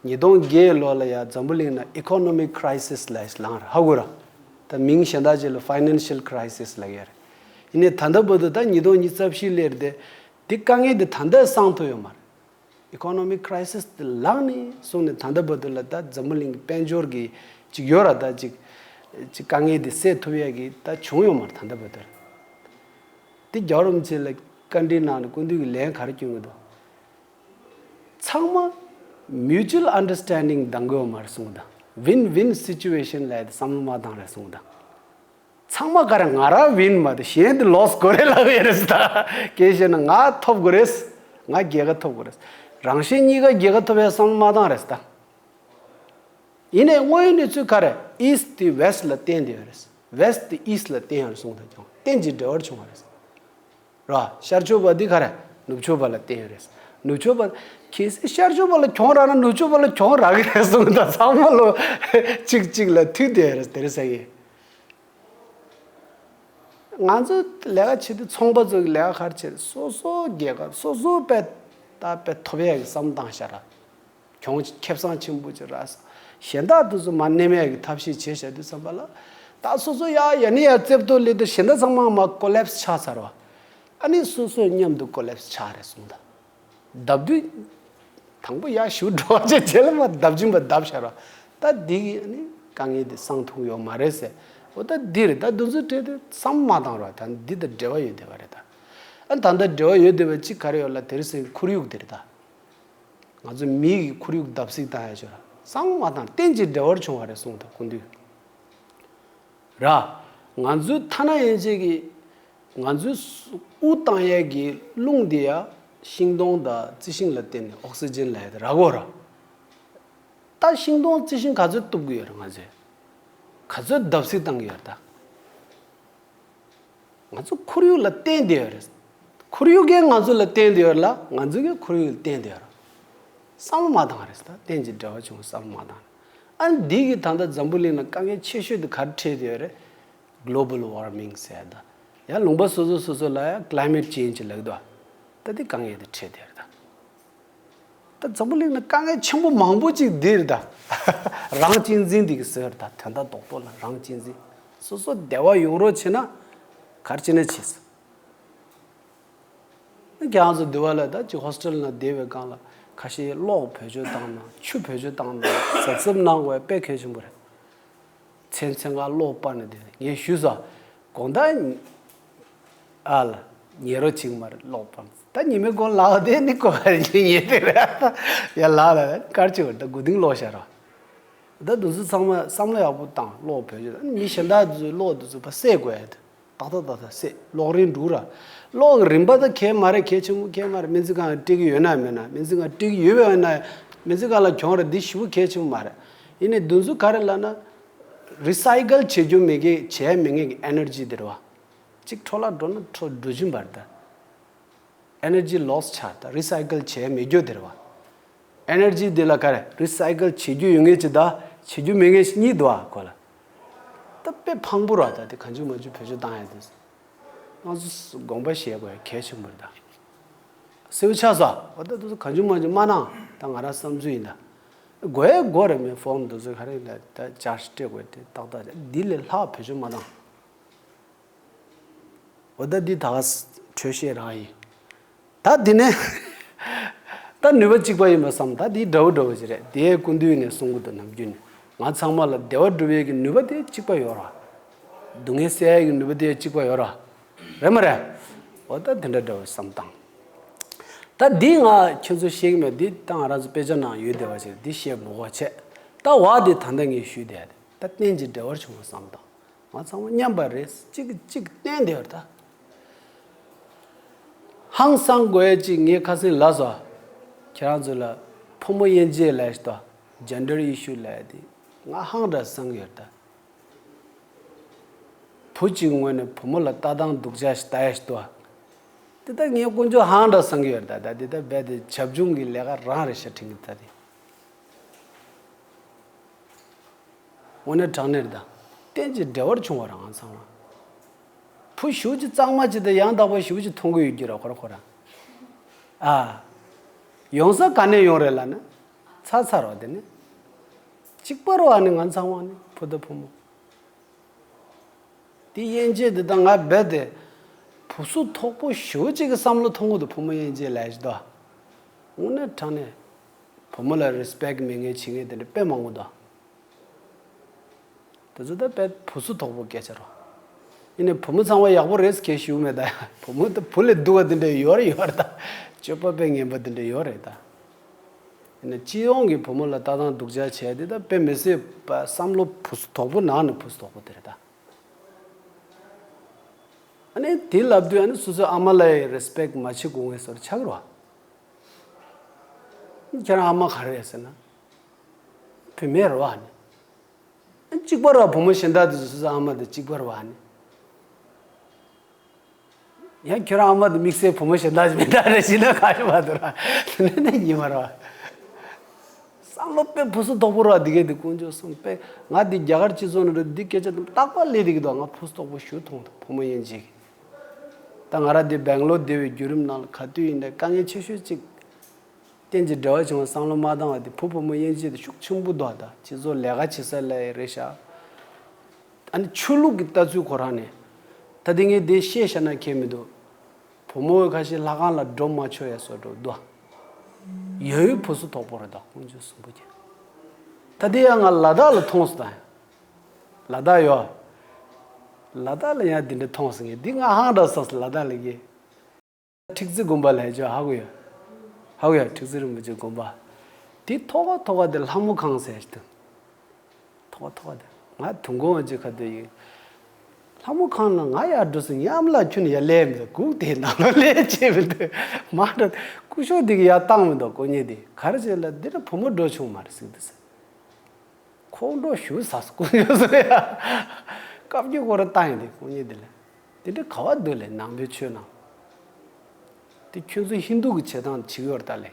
ཉིས་སྟོང་བརྒྱད་ལོ་ལ་ཡ་འཛམ་བུ་གླིང་ན་economic crisis་ལ་ལངས་ར་ཧ་གོ་ར། ད་མིང་གཞན་དག་ཅིག་ལ་financial crisis་ལབ་ཡ་རེད། ཡིན་ནའི་ད་ལྟ་བར་དུ་ད་ཉིས་སྟོང་ཉི་ཤུ་རྩ་བཞི་སླེབས་རེད་དེ། དེ་དཀའ་ངལ་དེ་ད་ལྟ་སངས་ཐུབ་ཡོད་མ་རེད། economic crisis་དེ་ལངས་ནས་བཟུང་ནས་ད་ལྟ་བར་དུ་ལ་ད་འཛམ་བུ་གླིང་གི་དཔལ་འབྱོར་གྱི་ཅིག་ཡོད་ར་ད་ཅིག་ཅིག་དཀའ་ངལ་དེ་སེལ་ཐུབ་ཡས་ཀྱི་ད་བྱུང་ཡོད་མ་རེད་ད་ལྟ་བར་དུ། དེ་རྒྱལ་བ་རིན་པོ་ཆེ་ལ་བཀའ་འདྲི་གནང་ནས་སྐུ་མདུན་གྱི་ལན་ག་རེ་བསྐྱོན་གྱི་འདུག་ཚང་མ་mutual understanding་འདང་གི་ཡོད་མ་རེད་གསུངས་གི་འདུག win-win situation་ལབ་ཡ་དེ་བསམ་བློ་མ་བཏང་རེད་གསུངས་གི་འདུག་ཚང་མ་ག་རེ་ང་རང་ཝིན་མ་གཏོགས་གཞན་དེ་ལོས་དགོས་རེད་ལབ་ཡོད་རེད་ད། གལ་ཆེ་ན་ང་ཐོབ་དགོས་རེད། ང་རྒྱལ་ཁ་ཐོབ་དགོས་རེད། རང་གཞན་གཉིས་ཀ་རྒྱལ་ཁ་ཐོབ་ཡ་བསམ་བློ་མ་བཏང་རེད་ད། ཡིན་ནའི་དངོས་ཡོད་གནས་ཚུལ་ག་རེ་ཨིསྟ་དེ་ཝེསྟ་ལ་བརྟེན་བསྡད་ཡོད་རེད། ཝེསྟ་དེ་ཨིསྟ་ལ་བརྟེན་ཡོད་རེད་གསུངས་ད་ཀྱང་རྟེན་ཅིང་འབྲེལ་བར་བྱུང་བ་རེད། ར་ཤར་ཕྱོགས་པ་འདི་ག་རེ་ནུབ་ཕྱོགས་པ་ལ་བརྟེན་ཡོད་རེད། ནུབ་ཕྱོགས་པ་གལ་སྲིད་ཤར་ཕྱོགས་པ་ལ་གྱོང་རག་ན་ནུབ་ཕྱོགས་པ་ལ་གྱོང་རག་གི་རེད་གསུངས་ད་ཚང་མ་ལོ་གཅིག་གཅིག་ལ་མཐུད་བསྡད་ཡོད་རེད་དེ་རེད་ཟེར་གི། ང་ཚོ་ལས་ཀ་བྱེད་དུས་ཚོང་པ་ཚོ་གི་ལས་ཀ་ག་རེ་བྱེད་སོ་སོ་རྒྱལ་ཁབ་སོ་སོ་དཔེ་ད་དཔེ་ཐོབ་ཡས་ཀྱི་བསམ་བློ་བཏང་ཤག་ར། གྱོང་ཁེ་བཟང་ཆེན་པོ་ཅིག་རག་སོང་། གཞན་དག་དེ་ཚོ་མར་མནན་ཡག་གི་ཐབས་ཤེས་བྱས་བཞག་དུས་ཙམ་པ་ལ། ད་སོ་སོ་ཡ་ཡ་ནི་ཡ་རྩེབ་ཏོ་སླེབས་དུས་གཞན་དག་ཚང་མ་མར་ཀོ་ལེབ་སི་ཆགས་ཚར་བ། ཨ་ནི་སོ་སོ་མཉམ་དུ་ཀོ་ལེབ་སི་ཆགས་རེད་གསུངས་ད། བརྡབ་དུས། དང་པོ་ཡར་ཞུ་འགྲོ་བ་བྱས་རྗེས་ལ་མར་བརྡབ་ཆེན་པོ་བརྡབ་ཤར་བ། ད་འདི་གི་ཨ་ནི་དཀའ་ངལ་འདི་སངས་ཐུབ་ཡོད་མ་རེད་ཟེར། འོ་ད་འདི་རེད། ད་འདི་ཚོ་བྲལ་ཏེ་བསམ་མ་བཏང་རོགས། ད་འདི་དང་འབྲེལ་བ་ཡོད་བསྡད་པ་རེད་ད། ཨ་ད་ལྟ་འབྲེལ་བ་ཡོད་བསྡད་པ་གཅིག་ག་རེ་ཡོད་ལབ་དེ་རིང་སང་ཁོར་ཡུག་འདི་རེད་ད། ང་ཚོ་མི་གི་ཁོར་ཡུག་བརྡབ་གསིག་བཏང་ཡ་ཆོག་ར། བསམ་མ་བཏང་གཏན་གྱི་འབྲེལ་བར་བྱུང་བ་རེད་གསུངས་ད་སྐུ་མདུན། ར། ང་ཚོའི་ཐ་ན་ཡན་ཆད་ཀྱི། ང་ཚོའི་དབུགས་བཏང་ཡས་ཀྱི་རླུང་དེ་ཡང་ཤིང་སྡོང་དང་རྩི་ཤིང་ལ་བརྟེན་ནས་ཨོག་སི་ཇན་ལབ་ཡས་དེ་རག་གོ་ར། ད་ཤིང་སྡོང་རྩི་ཤིང་ག་ཚོད་གཏུབ་ཀྱི་ཡོད་རེད་ང་ཚོས། ག་ཚོད་བརྡབ་གསིག་བཏང་གི་ཡོད་རེད་ད། ང་ཚོ་ཁོར་ཡུག་ལ་བརྟེན་བསྡད་ཡོད་རེད། ཁོར་ཡུག་གིས་ང་ཚོ་ལ་བརྟེན་བསྡད་ཡོད་རེད་ལ་ང་ཚོ་གིས་ཁོར་ཡུག་ལ་བརྟེན་བསྡད་ཡོད་རེད། བསམ་བློ་མ་བཏང་རེད་ད། གཏན་གྱི་འབྲེལ་བ་བྱུང་བསམ་བློ་མ་བཏང་རེད། ཨ་ནི་འདི་གིས་ད་ལྟ་འཛམ་བུ་གླིང་ལ་དཀའ་ངལ་ཆེ་ཤོས་དེ་ག་རེ་འཕྲད་བསྡད་ཡོད་རེད། གློ་བལ་ཝར་མིང་ཟེར་ད། ཡང་ལུང་པ་སོ་སོ་སོ་སོ་ལ་ཡང་ཀླའི་མེད་ཅེན་ཇི་ལབ་ཀྱི་འདུག་ད་འདི་དཀའ་ངལ་དེ་འཕྲད་བསྡད་ཡོད་རེད་ད། ད་འཛམ་བུ་གླིང་ལ་དཀའ་ངལ་ཆེན་པོ་མང་པོ་ཅིག་འདི་རེད་ད། རང་གཅེས་འཛིན་འདི་གི་ཟེར་ད་དོན་དག་རྡོག་རྡོག་ལ་རང་གཅེས་འཛིན། སོ་སོ་བདེ་བ་ཡོང་རོགས་བྱེད་ན། ག་རེ་བྱེད་ན་བྱེད། ཁྱེད་རང་ཚོ་འདི་བ་ལ་ད་ཅིག་ཧོ་སི་ཊེལ་ནང་བསྡད་པའི་སྒང་ལ་ཁ་ཤས་གློག་བེད་སྤྱོད་བཏང་ན་ཆུ་བེད་སྤྱོད་བཏང་ན་གཟབ་གཟབ་གནང་དགོས་དཔེ་གལ་ཆེན་པོ་རེད། མཚན་མཚན་གང་གློག་སྤར་ནས་བསྡད་ནས་ངས་ཞུས་སོ། དགོང་དག་ཨ་ལ་ཉལ་རོགས་བྱེད་ཀྱི་མ་རེད་གློག་སྤར་ནས། ད་ཉི་མའི་གུང་ལ་དེ་ནི་ཀོ་བ་ཉལ་དེ་རེད། ཡ་ལ་ལ་དཀར་ཆེ་བ་ད་དགུ་ཏིང་གློག་ཤར་རོ། ད་དུང་ཚོ་ཚང་མ་བསམ་བློ་ཡག་པོ་བཏང་གློག་བེད་སྤྱོད་ད་མི་གཞན་དག་དུ་གློག་དུ་ཚོ་ཕར་བསད་དགོས་ཡ་དེ། ཏག་ཏག་ཏག་ཏག་སེ་གློག་རིང་འགྲོ་ར། གློག་གི་རིན་པ་ད་གལ་མ་རེད། གལ་ཆེན་པོ་གལ་མ་རེད། སྨན་རྩིས་ཁང་སྤྲད་ཀྱི་ཡོད་ན་མེད་ན། སྨན་རྩིས་ཁང་སྤྲད་ཀྱི་ཡོད་པ་ཡིན་ན་སྨན་རྩིས་ཁང་ལ་གྱོང་རེད། འདི་ཞེ་པོ་གལ་ཆེན་པོ་མ་རེད། ཡིན་ནའི་འདུ་འཛི་ག་རེ་ལབ་ན། རི་སའི་ཀལ་བྱེད་རྒྱུ་མེད་མཁན་བྱེད་མེད་མཁན་གྱི་ཨེ་ནར་ཇི་དེ་རེད་བ། གཅིག་འཕྲོ་བརླག་འགྲོ་ན་འཕྲོ་འགྲོ་བཞིན་པ་རེད་ད། ཨེ་ནར་ཇི་ལོ་སི་ཆགས་ད་རི་སའི་ཀལ་བྱེད་མེད་རྒྱུ་དེ་རེད་བ། ཨེ་ནར་ཇི་དེ་ལ་ག་རེ་རི་སའི་ཀལ་བྱེད་རྒྱུ་ཡོད་མཁན་ཅིག་ད་བྱེད་རྒྱུ་མེད་མཁན་ཞིག་གཉིས་འདུག་ཨ་ཁོ་ལ། ད་དཔེ་ཕངས་པོ་ར། ད་དེ་གང་བྱུང་མང་བྱུང་བེད་སྤྱོད་བཏང་ཡ་དེ། ང་ཚོ་དགོངས་པ་བཞེས་དགོས་ཡ་གལ་ཆེན་པོ་རེད་ད། སེའུ་ཆགས་སོ། འོ་ད་དེ་ཚོ་གང་བྱུང་མང་བྱུང་མ་གནང་། ད་ང་རང་བསམ་ཚུལ་ཡིན་ད། དགོས་ཡ་དགོས་རེད། མེད་ཕོམ་དེ་ཚོ་ག་རེ་ཡིན་ད་ད་ཅར་ཇི་སྤྲད་དགོས་དེ་ཏག་ཏག་འདི་ལས་ལྷག་བེད་སྤྱོད་མ་བཏང་། འོ་ད་འདི་ད་ག་ས་འཕྲོས་བཤད་རང་ཡིན། ད་འདི་ནས་ད་ནུས་པ་གཅིག་པ་ཡིན་པ་བསམ། ད་འདི་འདྲ་བོ་འདྲ་བོ་ཞིག་རེད། དེ་སྐུ་མདུན་ནས་གསུང་གི་འདུག་ནམ་རྒྱུན་ནས་ང་ཚང་མ་ལ་བདེ་བ་སྒྲུབ་ཡས་ཀྱི་ནུས་པ་དེ་གཅིག་པ་ཡོད་ར། སྡུག་བསྔལ་སེལ་ཡས་ཀྱི་ནུས་པ་དེ་གཅིག་པ་ཡོད་ར། རེད་མ་རེད། འོ་ད་དེ་འདྲ་འདྲ་བོ་བསམ་བཏང་། ད་འདི་ང་ཁྱོད་ཚོ་ཤེས་ཀྱི་མེད། འདི་ད་ང་རང་ཚོ་དཔེ་ཆ་ནང་ཡོད་བསྡད་པ་ཞིག་རེད། འདི་བཤད་མི་དགོས་བྱས། ད་བ་འདི་ད་ལྟ་ངས་ཞུས་བསྡད་ཡ་དེ་ད་གཏན་གྱི་འབྲེལ་བར་བྱུང་བ་བསམ་བཏང་། ང་ཚང་མ་མཉམ་པ་རེད། གཅིག་གིས་གཅིག་བརྟེན་བསྡད་ཡོད་ད། ཧང་སང་དགོས་ཡ་གཅིག་ངས་ཁ་སང་ལབ་སོང་། ཁྱེད་རང་ཚོ་ལ་ཕོ་མོ་དབྱེ་འབྱེད་ལབ་ཡ་ཞིག་འདུག་ཇེན་ཌར་ཨི་ཤུ་ལབ་ཡ་དེ་ང་ཧང་སང་ཡོད་ད། བུ་གཅིག་ངོས་ནས་བུ་མོ་ལ་ལྟ་སྟངས་སྡུག་ཅག་ཞིག་ལྟ་ཡ་ཞིག་འདུག་དེ་ད་ངས་དཀོན་མཆོག་ཧང་སང་གི་ཡོད་ད། ད་དེ་ད་རྦད་དེ་བྱབ་ཆུང་གི་ལས་ཀ་རང་རེད་ཤག་དྲན་གི་ད་དེ། དངོས་གནས་དྲང་གནས་རེད་ད། གཏན་གྱི་འབྲེལ་བར་བྱུང་བ་རང་ཚང་མ། བུ་ཞེ་པོ་ཅིག་གཙང་མ་ཅིག་དང་ཡང་དག་པ་ཞེ་པོ་ཅིག་མཐོང་གི་ཡོད་རྒྱུ་ར་ཁོ་ར་ཁོ་ར། ཨ། ཡོང་ས་ག་ནས་ཡོང་རེད་ལབ་ན། ཚར་ཚར་བ་དེ་ནི། གཅིག་པ་རེད་བ་ནི་ང་ཚང་མ་ནི་བུ་དང་བུ་མོ། དེ་དབྱེ་འབྱེད་འདི་དང་ང་རྦད་དེ། བུ་སུ་དོག་པོ་ཞེ་པོ་ཅིག་གི་བསམ་བློ་གཏོང་གི་འདུག་བུ་མོ་དབྱེ་འབྱེད་ལབ་ཡ་ཞིག་འདུག་དངོས་གནས་དྲང་གནས། བུ་མོ་ལ་རི་སི་པེག་མེད་མཁན་བྱེད་མཁན་དེ་འདྲ་དཔེ་མང་པོ་འདུག་དེ་ཚོ་ད་དཔེ་བུ་སུ་དོག་པོ་སྐད་ཆ་རེད། ཡིན་ནའི་བུ་མོ་ཚང་མ་ཡག་པོ་རེད་ཟེར་ཞུ་གི་མེད་ད། བུ་མོ་ད་བུ་ལས་སྡུག་པ་དེ་འདྲ་ཡོད་རེད་ཡོད་རེད་ད། སྤྱོད་པ་དཔེ་ངན་པ་དེ་འདྲ་ཡོད་རེད་ད། ཡིན་ནའི་སྤྱི་ཡོངས་ཀྱི་བུ་མོ་ལ་ལྟ་སྟངས་སྡུག་ཅག་བྱས་དེ་ད་དཔེ་མི་སྲིད་པ། བསམ་བློ་བུ་སུ་དོག་པོ་ནང་ནས་བུ་སུ་དོག་པོ་དེ་རེད་ད། ཨ་ནི་དེ་ལབ་དུས་ཨ་ནི་སོ་སོའི་ཨ་མ་ལ་ཡི་རི་སི་པེག་མ་བྱེད་དགོས་ངེས་སོར་ཆགས་རོ། ཁྱེད་རང་ཨ་མ་ག་རེ་རེད་ཟེར་ན། བུད་མེད་རེད་བ་ཨ་ནི། གཅིག་པ་རེད་བ། བུ་མོ་གཞན་དག་དེ་ཚོ་སོ་སོའི་ཨ་མ་དང་གཅིག་པ་རེད་བ་ཨ་ནི། ཡང་ཁྱེད་རང་ཨ་མ་དེ་དམིགས་བསལ་བུ་མོ་གཞན་དག་ཅིག་མི་འདྲ་རེད་ཟེར་ན་ག་རེ་མ་འདུག་ར། དེ་ནས་ནས་ཉི་མ་རེད་བ། བསམ་བློ་དཔེ་བུ་སུ་དོག་པོ་རེད་བ། འདི་གས་དེ་དཀོན་མཆོག་གསུམ་དཔེ། ང་འདི་རྒྱ་གར་སྤྱི་ཚོགས་ནང་རེད། འདི་སྐད་ཆ་དེ་རྟག་པར་ལས་བསྡད་ཀྱི་འདུག་ང་བུ་སུ་དོག་པོ་ཞེ་པོ་མཐོང་འདུག་བུ་མོ་དབྱེ་འབྱེད་ཀྱི། ད་ང་རང་འདི་སྦེང་ལོར་བསྡད་པའི་བརྒྱུད་རིམ་ནང་ལ་ག་དུས་ཡིན་ནའི་དཀའ་ངལ་ཆེ་ཤོས་གཅིག་རྟེན་གྱི་འབྲེལ་བ་བྱུང་བ་བསམ་བློ་མ་བཏང་བ་དེ་བུ་བུ་མོ་དབྱེ་འབྱེད་དེ་ཤུགས་ཆེན་པོ་འདུག་ད་སྤྱི་ཚོགས་ལས་ཀ་བྱེད་ས་ལ་ཡི་རེད་ཤག་ཨ་ནི་ཆོས་ལུགས་ཀྱི་ལྟ་ཚུལ་ཁོ་རང་ནས། ད་དེ་ངས་དེ་བཤད་བཤད་ན་ཁྱད་མི་འདུག་བུ་མོ་ཁ་ཤས་ལྷ་ཁང་ལ་འགྲོ་མ་ཆོག་ཡ་བཟོ་འགྲོ་འདུག་ཡ་ཡོད་བུ་སུ་དོག་པོ་རེད་ད་ཀོང་ཇོ་གསུམ་པོ་ཀྱི། ད་དེ་ཡང་ང་ལ་དྭགས་ལ་མཐོང་སོང་ད། ལ་དྭགས་ཡོད། ལ་དྭགས་ལ་ཡང་དེ་འདྲ་མཐོང་སོང་ངས་འདི་ང་ཧང་འདྲ་སོང་སོང་ལ་དྭགས་ལ་གི། ཁྲིག་རྩེ་དགོན་པ་ལ་ཡ་ཅོ་ཧ་གོ་ཡ། ཧ་གོ་ཡ་ཁྲིག་རྩེ་རིན་པོ་ཆེ་དགོན་པ། དེ་ཐོག་ཁ་ཐོག་ཁ་དེ་ལྷ་མོ་ཁང་ཟེར་ཞིག་འདུག་ཐོག་ཁ་ཐོག་ཁ་དེ་ང་དུང་དགོང་བ་ཅིག་ཁ་དེ་ཡིན། ལྷ་མོ་ཁང་ལ་ང་ཡར་འགྲོ་སོང་ཉམས་ལ་ཁྱོན་ཡར་སླེབས་མི་འདུག་གུག་དེ་ནང་ལ་སླེབས་བྱས་མི་འདུག་མ་འགྲོ། སྐུ་ཞབས་དེ་གི་ཡར་བཏང་མི་འདུག་ཀོ་ཉེ་དེ་ག་རེ་བྱས་ལ་འདི་འདྲ་བུ་མོ་འགྲོ་བྱུང་མ་རེད་ཟིག་འདི་ཟེར། ཁོང་ཁྲོ་ཞུ་ས་སྐུ་ཡོད་ཟེར་ཡ། བཀའ་བརྒྱུད་ཁོ་ར་བཏང་ཡིན་དེ་ཁོང་གཉིས་དེ་ལས། དེ་འདྲ་ག་བ་འདུག་ལས་ནང་པའི་ཆོས་ནང་། དེ་ཁྱོད་ཚོ་ཧིན་དུ་གི་བྱེད་སྟངས་བྱེད་ཀྱི་ཡོད་རེད་ད་ལས།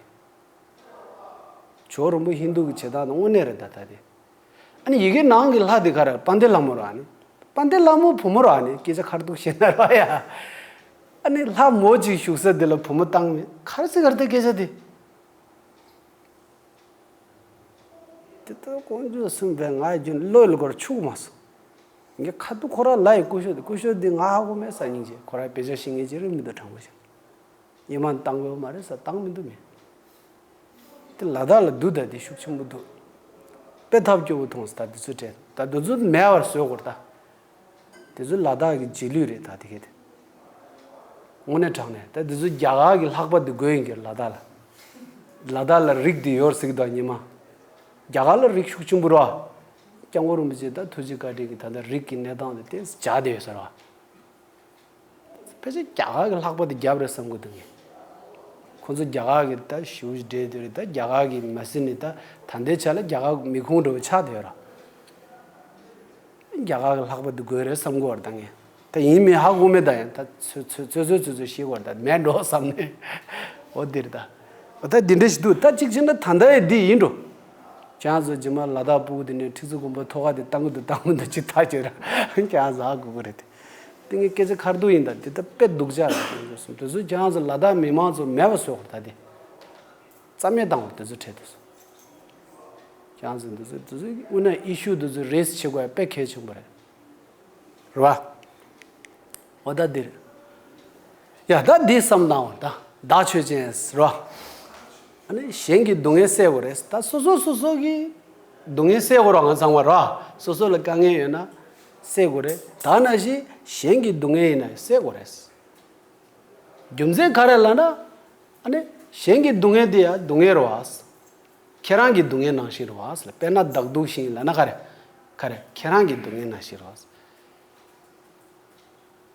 ཇོ་བོ་རིན་པོ་ཧིན་དུ་གི་བྱེད་སྟངས་དང་དངོས་གནས་རེད་ད་ད་དེ། ཨ་ནི་ཡི་གེ་ནང་གི་ལྷ་དེ་ག་རེ་དཔལ་ལྡན་ལྷ་མོ་ར་ཨ་ནི། དཔལ་ལྡན་ལྷ་མོ་བུ་མོ་ར་ཨ་ནི་སྐད་ཆ་ཁ་ཐུག་བཤད་ན་ར་ཡ། ཨ་ནི་ལྷ་མོ་གཅིག་བཞུགས་ས་དེ་ལ་བུ་མོ་བཏང་མེད་ག་རེ་ཟེར་ག་རེ་ད་སྐད་ཆ་དེ། དེ་ལྟར་ཀོང་ཇོ་གསུམ་པས་ང་རྒྱུན་བློ་ལ་སྐོར་ཆུག་མ་སོང་། ངས་ཁ་ཐུག་ཁོ་ར་ལ་ཡི་སྐུ་ཞབས་དེ་སྐུ་ཞབས་འདི་ང་ཧ་གོ་མེད་ས་སྙིང་རྗེ་ཁོ་ར་དཔེ་ཆ་ཤེས་ངེས་ཅི་རིགས་མི་འདུག་དྲང་པོ་བཤད། ཡི་མ་བཏང་དགོས་མ་རེད་ས་བཏང་མི་འདུག་མེད། དེ་ལ་དྭགས་ལ་འདུག་ད་དེ་ཤུགས་ཆེན་པོ་འདུག་དཔེ་ཐབས་སྐྱོ་བོ་མཐོང་སོང་ད་དེ་ཚོ་དྲན་ད་དེ་ཚོ་མེད་པར་བཟོས་དགོས་ད། དེ་ཚོ་ལ་དྭགས་ཀྱི་རྗེས་ལུས་རེད་ད་དེ་གས་དེ། དངོས་གནས་དྲང་གནས་ད་དེ་ཚོ་རྒྱ་གར་གྱི་ལྷག་པ་དེ་དགོས་ཡིན་གྱི་ལ་དྭགས་ལ། ལ་དྭགས་ལ་རིགས་དེ་ཡོད་ཟིག་དང་ཉི་མ། རྒྱ་གར་ལ་རིགས་ཤུགས་ཆེན་པོ་རོ། སྐྱབས་མགོན་རིན་པོ་ཆེ་ད་ཐུགས་རྗེ་བཀའ་དྲིན་གྱིས་ད་ལྟ་རིགས་ཀྱི་གནས་སྟངས་དེ་ཏོག་ཙམ་འཇགས་བསྡད་ཡོད་ས་རེད་བ། ཕལ་ཆེར་རྒྱ་གར་གྱི་ལྷག་པ་དེ་རྒྱབ་རེད་བསམ་གྱི་འདུག་ངས། ཁོ་ཚོ་རྒྱ་གར་གྱི་ད་ཞིའུ་འདྲེ་དེ་རེད་ད་རྒྱ་གར་གྱི་མ་སྲིད་ནི་ད་ད་ལྟའི་ཆ་ལ་རྒྱ་གར་གྱི་མི་ཁུངས་འདྲ་བོ་ཆགས་བསྡད་ཡོད་ར། རྒྱ་གར་གྱི་ལྷག་པ་དེ་དགོས་རེད་བསམ་གྱི་ཡོད་རེད་ད་ངས། ད་ཡིན་མིན་ཧ་གོ་མེད་ད་ཡང་ད་ཚོད་ཚོད་ཚོད་ཚོད་ཚོད་ཤེས་གྱི་ཡོད་རེད་ད་མེད་འགྲོ་བསམ་ནས། འོ་འདིར་ད། འོ་ད་འདི་འདྲ་ཞིག་འདུག་ད་གཅིག་བྱས་ན་ད་ལྟ་ཡི་འདི་ཡིན་འགྲོ། ཁྱེད་རང་ཚོ་རྗེས་མ་ལ་དྭགས་སྤུ་གུ་དེ་ནས་ཁྲི་ཙི་དགོན་པ་ཐོག་ཁ་དེ་བཏང་གི་འདུག་བཏང་གི་འདུག་ཅིག་ཐག་ཆོད་ར་ཁྱེད་རང་ཚོ་ཧ་གོ་གི་རེད་དེ། དེ་ངས་སྐད་ཆ་ཁ་ཐུག་ཡིན་ད་དེ་ད་དཔེ་སྡུག་ཅག་རེད་དེ་ཚོ་ཁྱེད་རང་ཚོ་ལ་དྭགས་མི་མང་ཚོ་མེད་པ་བཟོ་དགོས་ད་དེ། རྩ་མེད་བཏང་བ་དེ་ཚོ་ཁྲལ་དེ་ཚོ། ཁྱེད་རང་ཚོ་འདི་ཚོ་འདི་ཚོ་དངོས་གནས་ཨི་ཤུ་འདི་ཚོ་རེས་བྱེད་དགོས་དཔེ་གལ་ཆེན་པོ་རེད། རེད་བ། འོ་ད་འདིར། ཡ་ད་འདི་བསམ་བཏང་བ་ད་བདག་ཆོས་ཅན་རེད་བ། ཨ་ནི་གཞན་གྱི་སྡུག་བསྔལ་སེལ་དགོས་རེད་ད་སོ་སོ་སོ་སོ་གི་སྡུག་བསྔལ་སེལ་དགོས་རེད་ང་ཚང་མ་རེད་བ། སོ་སོ་ལ་དཀའ་ངལ་ཡོད་ན་སེལ་དགོས་རེད་ད་ནང་བཞིན་གཞན་གྱི་སྡུག་བསྔལ་ཡིན་ན་སེལ་དགོས་རེད། རྒྱུ་མཚན་ག་རེ་ལབ་ན། ཨ་ནི་གཞན་གྱི་སྡུག་བསྔལ་དེ་ཡང་སྡུག་བསྔལ་རེད་བ། ཁྱེད་རང་གི་སྡུག་བསྔལ་ནང་བཞིན་རེད་བ། དཔེར་ན་བདག་སྡུག་ཤིང་ལབ་ན་ག་རེ། ག་རེ་ཁྱེད་རང་གི་སྡུག་བསྔལ་ནང་བཞིན་རེད་བ།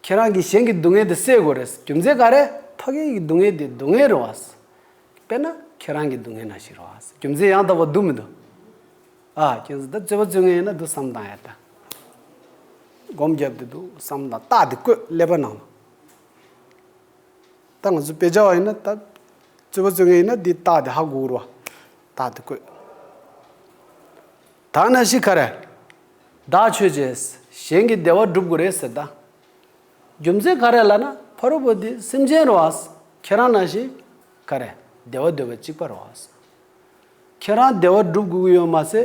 ཁྱེད་རང་གིས་གཞན་གྱི་སྡུག་བསྔལ་དེ་སེལ་དགོས་རེད། རྒྱུ་མཚན་ག་རེ་ཕ་གི་གི་སྡུག་བསྔལ་དེ་སྡུག་བསྔལ་རེད་བ། དཔེར་ན་ཁྱེད་རང་གི་སྡུག་བསྔལ་ནང་བཞིན་རེད་བ། རྒྱུ་མཚན་ཡང་དག་པ་འདུག་མི་འདུག་ཨ་ཁྱེད་ཚོ་ད་རྩོད་པ་རྩོད་མཁན་ཡིན་ན་འདུག་བསམ་བཏང་ཡ་ད། སྒོམ་རྒྱབ་དེ་འདུག་བསམ་བཏང་རྟགས་དེ་བཀོད་ཀླད་པ་ནང་ལ། ད་ང་ཚོ་དཔེ་ཆ་བ་ཡིན་ན་ད། རྩོད་པ་རྩོད་མཁན་ཡིན་ན་འདི་རྟགས་དེ་ཧ་གོ་རོ། རྟགས་དེ་བཀོད། ད་ནང་བཞིན་ག་རེ། བདག་ཆོས་ཅན། གཞན་གྱི་བདེ་བ་སྒྲུབ་དགོས་རེད་ཟེར་ད། རྒྱུ་མཚན་ག་རེ་ལབ་ན་ཕ་རོལ་པོ་འདི་སེམས་ཅན་རེད་བ། ཁྱེད་རང་ནང་བཞིན་ག་རེ། བདེ་བ་འདོད་པ་གཅིག་པ་རེད་བ། ཁྱེད་རང་བདེ་བ་སྒྲུབ་དགོས་ཀྱི་ཡོད་མ་ཟད་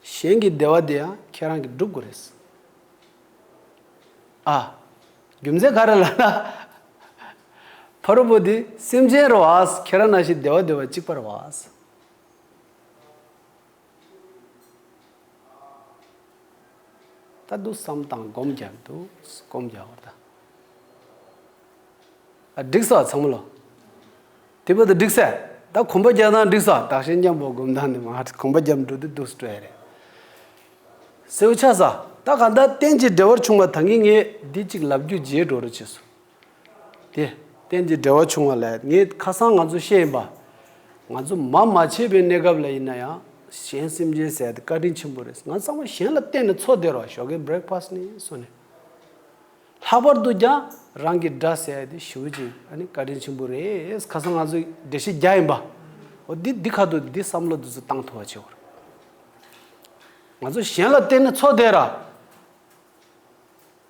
གཞན་གྱི་བདེ་བ་དེ་ཡང་ཁྱེད་རང་གིས་སྒྲུབ་དགོས་རེད། ཨ། རྒྱུ་མཚན་ག་རེ་ལབ་ན། ཕ་རོལ་པོ་འདི་སེམས་ཅན་རེད་བ། ཁྱེད་རང་ནང་བཞིན་བདེ་བ་འདོད་པ་གཅིག་པ་རེད་བ། ད་འདུག་བསམ་བཏང་སྒོམ་རྒྱབ་འདུག་སྒོམ་རྒྱག་པར་ད། ཨ་འགྲིག་སོ་ཚང་མ་ལོ། དེ་བར་དུ་འགྲིག་སེ། ད་གོམ་པ་རྒྱག་སྟངས་འགྲིག་སོ་བདག་གཞན་མཉམ་པོ་སྒོམ་སྟངས་འདི་མ་གོམ་པ་རྒྱབ་འགྲོ་དུས་འདུག་སྤྲོ་ཡ་རེད། སེའུ་ཆ་ས། ད་ག་ད་རྟེན་གྱི་འབྲེལ་བར་བྱུང་བ་ད་གིན་ངས་འདི་གཅིག་ལབ་རྒྱུ་བརྗེད་འགྲོ་རུ་བྱས་སོ། དེ། རྟེན་གྱི་འབྲེལ་བ་བྱུང་བ་ལས་ངས་ཁ་སང་ང་ཚོ་བཤད་ཡིན་པ། ང་ཚོ་མ་མ་བྱས་པའི་གནས་སྐབས་ལ་ཡིན་ན་ཡང་གཞན་སེམས་ཅན་ཟེར་ཡ་དེ་བཀའ་དྲིན་ཆེན་པོ་རེད། ང་ཚང་མ་གཞན་ལ་བརྟེན་ནས་འཚོ་བསྡད་རོགས་ཞོགས་ཀའི་བྷི་རེག་ཕ་སི་ནས་སོ་ནས། ལྷག་པར་དུ་ཀྱང་རང་གི་དགྲ་ཟེར་ཡ་དེ་ཞེ་པོ་ཅིག་ཨ་ནི་བཀའ་དྲིན་ཆེན་པོ་རེད། ཁ་སང་ང་ཚོས་འགྲེལ་བཤད་རྒྱག་ཡིན་པ། འོ་འདི་འདི་ཁ་ཐུག་འདི་བསམ་བློ་འདི་ཚོ་བཏང་ཐུབ་པ་བྱེད་དགོས་རེད། ང་ཚོ་གཞན་ལ་བརྟེན་ནས་འཚོ་བསྡད་ར།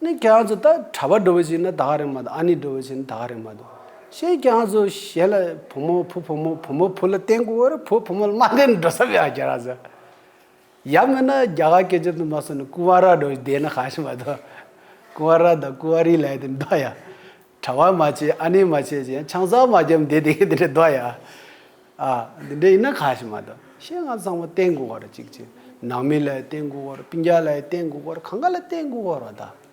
ནི་ཁྱེད་རང་ཚོ་ད་གྲྭ་པ་འདྲ་བོ་ཞིག་ན་ད་ག་རེད་མ་གཏོགས་ཨ་ནི་འདྲ་བོ་ཞིག་ན་ད་ག་རེད་མ་གཏོགས་ ཤེས་ཀྱང་ཚོ་གཞན་ལ་བུ་མོ་བུ་བུ་མོ་བུ་མོ་བུ་ལ་བརྟེན་དགོས་པ་རེད། བུ་བུ་མོ་ལ་མ་བརྟེན་འགྲོ་ས་མེད་ཨ་རྒྱ་ར་ཟེར། ཡང་མིན་ན་རྒྱ་གར་སྐད་ཆ་དུ་མ་སོང་ནས་ཀུ་ཝ་ར་འགྲོ་བསྡད་ན་གང་ཞིག་མ་གཏོགས། ཀུ་ཝ་ར་དང་ཀུ་ཝ་རི་ལབ་ཡ་དེ་འདུག་ཡ། གྲྭ་པ་མ་བྱེད་ཨ་ནེ་མ་བྱེད་ཅེས་ཆང་ས་མ་བརྒྱབ་བསྡད་དེ་གི་དེ་འདྲ་འདུག་ཡ། ཨ། འདི་འདྲ་ཡིན་ན་གང་ཞིག་མ་གཏོགས་ཤེས་ང་ཚང་མ་བརྟེན་དགོས་པ་རེད། གཅིག་བྱས་ནང་མི་ལ་བརྟེན་དགོས་པ་རེད། སྤུན་ཀྱག་ལ་བརྟེན་དགོས་པ་རེད། གང་ག་ལ་བརྟེན་དགོས་པ་རེད་ད།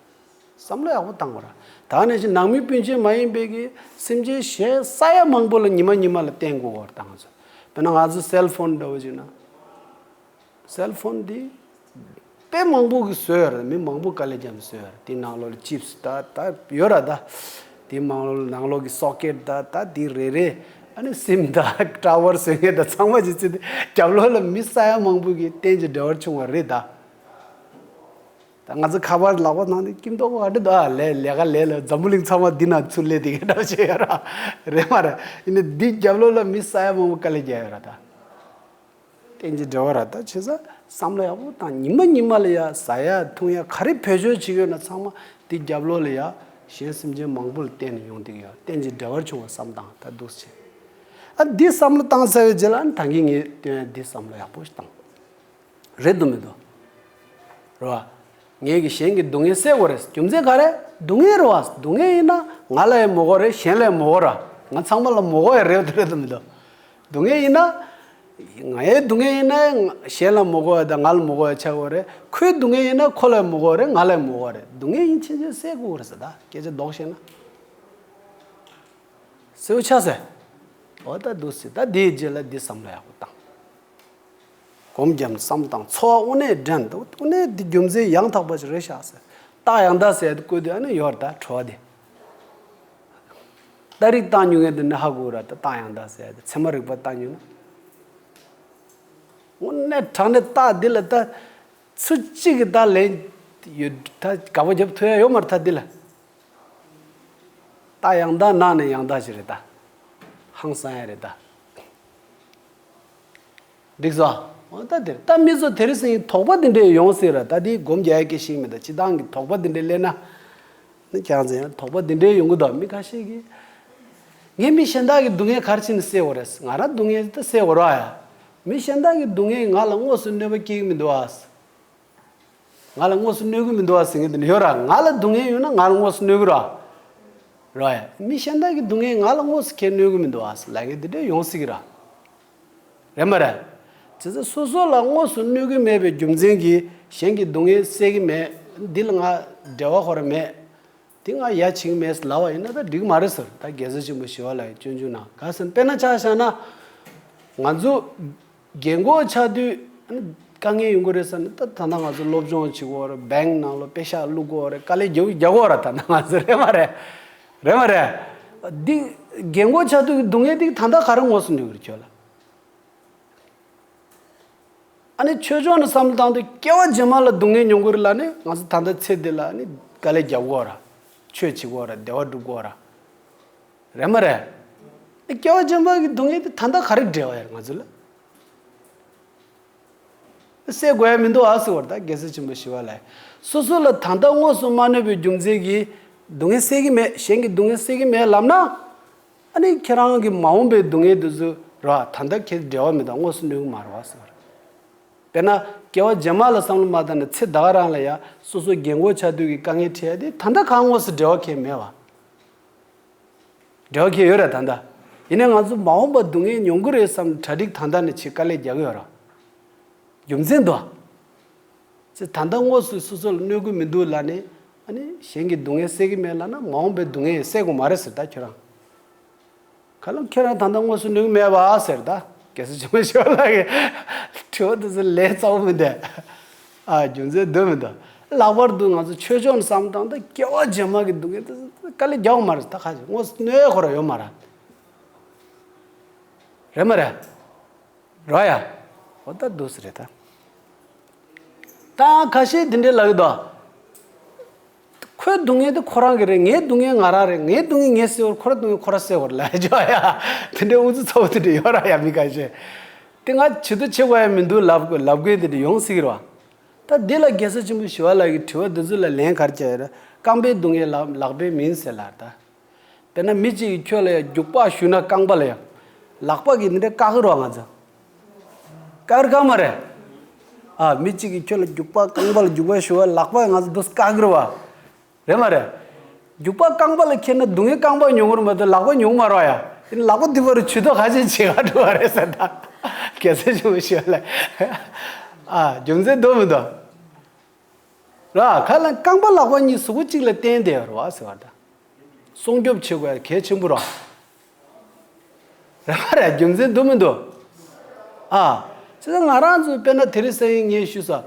བསམ་བློ་ཡག་པོ་བཏང་དགོས་ར། ད་ནས་ཀྱི་ནང་མི་སྤུན་མཆེད་མ་ཡིན་པའི་གི་སེམས་ཅན་གཞན་ས་ཡ་མང་པོ་ལ་ཉི་མ་ཉི་མ་ལ་བརྟེན་དགོས་པར་བཏང་ཚོད། དཔེར་ན་ང་ཚོ་སེལ་ཕོན་འདྲ་བོ་ཅིག་ན། སེལ་ཕོན་འདི་དཔེ་མང་པོ་གི་བཟོས་ཡོད་ར། མི་མང་པོ་དཀའ་ལས་བརྒྱབ་བཟོས་ཡོད་ར། དེ་ནང་ལོགས་ལ་ཅིབ་སི་ད་ད་ཡོད་ར་ད། དེ་མང་ལོགས་ནང་ལོགས་ཀྱི་སོ་ཀེཊ་ད་ད་དེ་རེ་རེ་ཨ་ནི་སིམ་ད་ཊ་ཝར་བཟོས་མཁན་ད་ཚང་མ་ཅིག་ཚིག་དེ་རྒྱབ་ལོགས་ལ་མི་ས་ཡ་མང་པོ་གི་རྟེན་གྱི་འབྲེལ་བར་བྱུང་བ་རེད་ད། ད་ང་ཚོ་ཁ་པར་ལག་པ་ནང་ནས་ཀིམ་ཏོག་ག་འདྲ་འདུག་ཨ། ལས་ལས་ཀ་ལས་ལ་འཛམ་བུ་གླིང་ཚང་མ་འདི་ན་ཚུར་ལས་དེ་ག་འདྲ་བྱས་ཡོད་ར། རེད་མ་རེད། ཡིན་ནའི་འདི་རྒྱབ་ལོགས་ལ་མི་ས་ཡ་མང་པོ་དཀའ་ལས་རྒྱག་ཡོད་ར་ད། རྟེན་གྱི་འབྲེལ་བ་ར་ད་བྱས་ཙང་བསམ་བློ་ཡག་པོ་བཏང་། ཉི་མ་ཉི་མ་ལ་ཡ་ཟ་ཡ་འཐུང་ཡ་ག་རེ་བེད་སྤྱོད་བྱེད་ཀྱི་ཡོད་ན་ཚང་མ་འདི་རྒྱབ་ལོགས་ལ་ཡ་གཞན་སེམས་ཅན་མང་པོ་ལ་བརྟེན་ནས་ཡོང་བསྡད་ཀྱི་ཡོད། རྟེན་གྱི་འབྲེལ་བར་བྱུང་བ་བསམ་བཏང་ད་འདུག་སེ་བྱས། ཨ་འདི་བསམ་བློ་བཏང་ཚར་བའི་རྗེས་ལ་ཨ་ནི་ད་གིན་ངས་སྟོན་ཡ་འདི་བསམ་བློ་ཡག་པོ་ཞིག་བཏང་། རེད་འདུག་མི་འདུག་རེད་བ། ངས་ཀྱི་གཞན་གྱི་སྡུག་བསྔལ་སེལ་དགོས་རེད། རྒྱུ་མཚན་ག་རེ། སྡུག་བསྔལ་རེད་བ། སྡུག་བསྔལ་ཡིན་ན་ང་ལ་ཡང་མི་དགོས་རེད། གཞན་ལ་ཡང་མི་དགོས་ར། ང་ཚང་མ་ལ་མི་དགོས་ཡ་རེད་འདུག་རེད་འདུག་མི་འདུག་སྡུག་བསྔལ་ཡིན་ན། ངའི་སྡུག་བསྔལ་ཡིན་ན་གཞན་ལ་མི་དགོས་ཡ་དང་ང་ལ་མི་དགོས་ཡ་ཆགས་དགོས་རེད། ཁོའི་སྡུག་བསྔལ་ཡིན་ན་ཁོ་ལ་ཡང་མི་དགོས་རེད། ང་ལ་ཡང་མི་དགོས་རེད། སྡུག་བསྔལ་ཡིན་ཕྱིན་ཆད་སེལ་དགོས་རེད་ཟེར། ད་སྐད་ཆ་ལྡོག་བཤད་ན། སེའུ་ཆ་ཟེར། འོ་ད་འདུག་སེ་ད་དེའི་རྗེས་ལ་འདི་བསམ་བློ་ཡག་པོ་བཏང་། སྒོམ་རྒྱབ་ནས་བསམ་བློ་བཏང་། འཚོ་བ་དངོས་གནས་དྲན་འདུག་དངོས་གནས་འདི་རྒྱུ་མཚན་ཡང་དག་པ་ཞིག་རེད་ཤག་ཟེར། རྟགས་ཡང་དག་ཟེར་ཡ་དེ་བཀོད་དུས་ཨ་ནི་ཡོད་རེད་ད་བྲོ་བ་དེ། རྟགས་རིགས་བཏང་མྱོང་མཁན་དེ་ནི་ཧ་གོ་ར་ད། རྟགས་ཡང་དག་ཟེར་ཡ་དེ་ཚད་མ་རིག་པ་བཏང་མྱོང་ན། དངོས་གནས་དྲང་གནས་རྟགས་འདི་ལ་ད། ཚུལ་གཅིག་གི་ད་ལན་ཡོད་ད་དགག་པ་རྒྱབ་ཐུབ་ཡ་ཡོད་མ་རེད་ད་འདི་ལ། རྟགས་ཡང་དག་ནང་ནས་ཡང་དག་ཅིག་རེད་ད། ཧང་སང་ཡ་རེད་ད། འགྲིག་སོང་། འོ་ད་དེར་ད་མི་ཚོ་དེ་རིང་སང་ཉིན་དོགས་པ་འདི་འདྲས་ཡོང་སྲིད་ར། ད་དེའི་སྒོམ་རྒྱག་ཡ་སྐད་ཞིག་མེད་ད། སྤྱི་བཏང་གི་དོགས་པ་འདི་འདྲས་སླེབས་ན། ནི་ཀྱང་ཚེ་ཡང་དོགས་པ་འདི་འདྲས་ཡོང་གི་འདུག་མི་ཁ་ཤས་ཀྱིས། ངས་མི་གཞན་དག་གི་སྡུག་བསྔལ་ག་རེ་བྱས་ནས་སེལ་དགོས་རེད། ང་རང་སྡུག་བསྔལ་ད་སེལ་དགོས་ར་ཡ། མི་གཞན་དག་གི་སྡུག་བསྔལ་ང་ལ་དངོས་སུ་གནོད་པ་སྐྱེལ་གི་མི་འདུག་ཨ། ང་ལ་དངོས་སུ་གནོད་ཀྱི་མི་འདུག་ཨ་ཟེར་མཁན་དེ་འདྲ་ཡོད་ར། ང་ལ་སྡུག་བསྔལ་ཡོད་ན་ང་ལ་དངོས་སུ་གནོད་ཀྱི་ར། ར་ཡ། མི་གཞན་དག་གི་སྡུག་བསྔལ་ང་ལ་དངོས་སུ་ཁྱེད་གནོད་ཀྱི་མི་འདུག་ཨ་ཟེར་ལབ་མཁན་དེ་འདྲ་ཡོང་སྲིད་ཀྱི་ར། རེད་མ་རེད། བྱས་ཙང་སོ་སོ་ལ་དངོས་སུ་གནོད་ཀྱི་མེད་པའི་རྒྱུ་མཚན་གྱིས་གཞན་གྱི་སྡུག་བསྔལ་སེལ་གྱི་མེད། འདི་ལ་ང་འབྲེལ་བ་ཁོ་ར་མེད། དེ་ང་ཡ་བྱེད་ཀྱི་མེད་ལབ་པ་ཡིན་ན་ད་འགྲིག་མ་རེད་ཟེར། ད་རྒྱལ་སྲས་ཆེན་པོ་ཞི་བ་ལྷ་ཡི་སྤྱོད་འཇུག་ནང་ག་ཟེར་ན། དཔེར་ན་ཆ་བཞག་ན། ང་ཚོ་རྒན་གོག་ཆགས་དུས་དཀའ་ངལ་ཡོང་གི་རེད་ཟེར་ན། ད་ད་ལྟ་ང་ཚོ་སློབ་སྦྱོང་བྱེད་དགོས་རེད། བེང་ནང་ལོགས་པེ་ཤག་བླུག་དགོས་རེད། དཀའ་ལས་རྒྱག་རྒྱག་དགོས་རེད། ད་ལྟ་ང་ཚོ་རེད་མ་རེད། རེད་མ་རེད། འདི་རྒན་གོག་ཆགས་དུས་ཀྱི་སྡུག་བསྔལ་འདི་ད་ལྟ་ག་རེ་དངོས་སུ་གནོད་ཀྱི་རེད་ཁྱོད་ལ། ཨ་ནི་ཆོས་ཕྱོགས་ནས་བསམ་བློ་བཏང་དུས་སྐྱེ་བ་རྗེས་མ་ལ་སྡུག་བསྔལ་མྱོང་གི་རེད་ལབ་ནས་ང་ཚོ་ད་ལྟ་ཚེ་འདི་ལ་ཨ་ནི་དཀའ་ལས་རྒྱག་དགོས་ར། ཆོས་བྱེད་དགོས་ར། བདེ་བ་སྒྲུབ་དགོས་ར། རེད་མ་རེད། ཨ་སྐྱེ་བ་རྗེས་མ་གི་སྡུག་བསྔལ་དེ་ད་ལྟ་ག་རེ་འབྲེལ་བ་ཡོད་རེད་ང་ཚོ་ལ། སེལ་དགོས་ཡ་མི་འདུག་ཨ་ཟེར་བ་རེད། ད་རྒྱལ་སྲས་ཆེན་པོ་ཞི་བ་ལྷས། སོ་སོ་ལ་ད་ལྟ་དངོས་སུ་མ་གནོད་པའི་རྒྱུ་མཚན་གྱིས་སྡུག་བསྔལ་སེལ་གྱི་མེད། གཞན་གྱི་སྡུག་བསྔལ་སེལ་གྱི་མེད་ལབ་ན། ཨ་ནི་ཁྱེད་རང་གི་མ་འོངས་པའི་སྡུག་བསྔལ་དེ་ཚོ་ར་ད་ལྟ་ཁྱེད་འབྲེལ་བ་མེད་དང་དངོས་སུ་གནོད་ཀྱི་མ་རེད་བ་ཟེར་བ་རེད། དཔེར་ན་སྐྱེ་བ་རྗེས་མ་ལ་བསམ་བློ་མ་བཏང་ནས་ཚེ་ད་ག་རང་ལ་ཡ་སོ་སོ་རྒན་གོག་ཆགས་དུས་ཀྱི་དཀའ་ངལ་འཕྲད་ཡ་དེ་ད་ལྟ་གང་དངོས་སུ་འབྲེལ་བ་ཁྱེད་མེད་བ། འབྲེལ་བ་ཁྱེད་ཡོད་ར་ད་ལྟ། ཡིན་ནའི་ང་ཚོ་མ་འོངས་པ་སྡུག་བསྔལ་མྱོང་གི་རེད་བསམ་གྲ་སྒྲིག་ད་ལྟ་ནས་བྱེད་དཀའ་ལས་རྒྱག་གི་ཡོད་ར། རྒྱུ་མཚན་འདུག་ཚེ་ད་ལྟ་དངོས་སུ་སོ་སོ་ལ་གནོད་ཀྱི་མི་འདུག་ལབ་ནས་ཨ་ནི་གཞན་གྱི་སྡུག་བསྔལ་སེལ་གྱི་མེད་ལབ་ན་མ་འོངས་པའི་སྡུག་བསྔལ་སེལ་དགོས་མ་རེད་ཟེར་ད་ཁྱོད་རང་། ག་ལ་ཁྱེད་རང་ད་ལྟ་དངོས་སུ་གནོད་ཀྱི་མེད་པ་ཟེར་ད། རྒྱལ་སྲས་ཆེན་པོ་ཞི་བ་ལྷ་གི་དྲི་བ་དེ་ཚོ་ལས་རྩ་བ་མི་འདུག་ཨ་རྒྱུ་མཚན་འདུག་མི་འདུག་ལྷག་པར་དུ་ང་ཚོ་ཆོས་ཕྱོགས་ནས་བསམ་བཏང་ད་སྐྱེ་བ་རྗེས་མ་གི་སྡུག་བསྔལ་དེ་ཚོ་དཀའ་ལས་རྒྱག་དགོས་མ་རེད་ད། ཁ་ཅིག་དངོས་སུ་གནོད་ཁོ་ར་ཡོད་མ་རེད། རེད་མ་རེད། རོ་ཡ། འོ་ད་འདུག་སེ་རེད་ད། ད་ཁ་ཤས་འདི་འདྲའི་ལབ་ཀྱི་འདུག་ཁོའི་སྡུག་བསྔལ་དེ་ཁོ་རང་གི་རེད། ངའི་སྡུག་བསྔལ་ང་རང་རེད། ངའི་སྡུག་བསྔལ་ངས་སེལ་བར་ཁོ་རའི་སྡུག་བསྔལ་ཁོ་རང་སེལ་བར་ལབ་ཀྱི་ཡོད་ཡ། དེ་འདྲའི་ཨུ་ཚུགས་ཚ་བོ་དེ་འདྲ་ཡོད་ར་ཡ། མི་ཁ་ཤས་དེ་ང་བྱེད་དུ་བྱེད་དགོས་ཡ་མི་འདུག་ལབ་དགོས་ལབ་དགོས་དེ་འདྲ་ཡོང་སྲིད་ཀྱི་རེད་བ། ད་འདི་ལ་རྒྱལ་སྲས་ཆེན་པོ་ཞི་བ་ལྷ་གི་དྲི་བ་འདི་ཚོ་ལ་ལན་ག་རེ་བྱས་ཡོད་རེད། རྐང་པའི་སྡུག་བསྔལ་ལག་ལག་པའི་མིན་ཟེར་ལབ་ད། དཔེར་ན་མི་གཅིག་གིས་ཁྱོད་ལ་ཡང་རྒྱུག་པ་གཞུས་ན་རྐང་པ་ལ་ཡང་། ལག་པ་གིས་འདི་འདྲ་བཀག་གི་རེད་བ། ང་ཚོ་བཀག་གི་རེད་མ་རེད། ཨ། མི་གཅིག་གིས་ཁྱོད་ལ་རྒྱུག་པ་རྐང་པ་ལ་རྒྱུག་པ་གཞུ་བ་ལག་པ་ང་ཚོ་འདུག་བཀག་གི་རེད་བ། རེད་མ་རེད། རྒྱུག་པ་རྐང་པ་ལ་འཁེལ་ན་སྡུག་བསྔལ་རྐང་པ་མྱོང་གི་རེད་མ་གཏོགས་ལག་པ་མྱོང་མ་རེད་བ་ཡ། དེ་ནི་ལག་པ་འདི་བར་ཇུས་གཏོགས་ག་ཅིག་བྱེད་ག་འགྲོ་བ་རེད་ཟེར་ད། གལ་སྲིད་བྱུང་ཞུ་ལ། ཨ། རྒྱུ་མཚན་འདུག་མི་འདུག་ར། ག་ལ་རྐང་པ་ལག་པ་གཉིས་གཟུགས་པོ་གཅིག་ལ་བརྟེན་བསྡད་ཡོད་རེད་བ་ཟེར་བ་ད། སྲུང་སྐྱོབ་བྱེད་དགོས་ཡ་གལ་ཆེན་པོ་རེད། རེད་མ་རེད། རྒྱུ་མཚན་འདུག་མི་འདུག་ཨ། བྱས་ཙང་ང་རང་ཚོ་དཔེར་ན་དེ་རིང་སང་ཉིན་ངས་ཞུས་ས།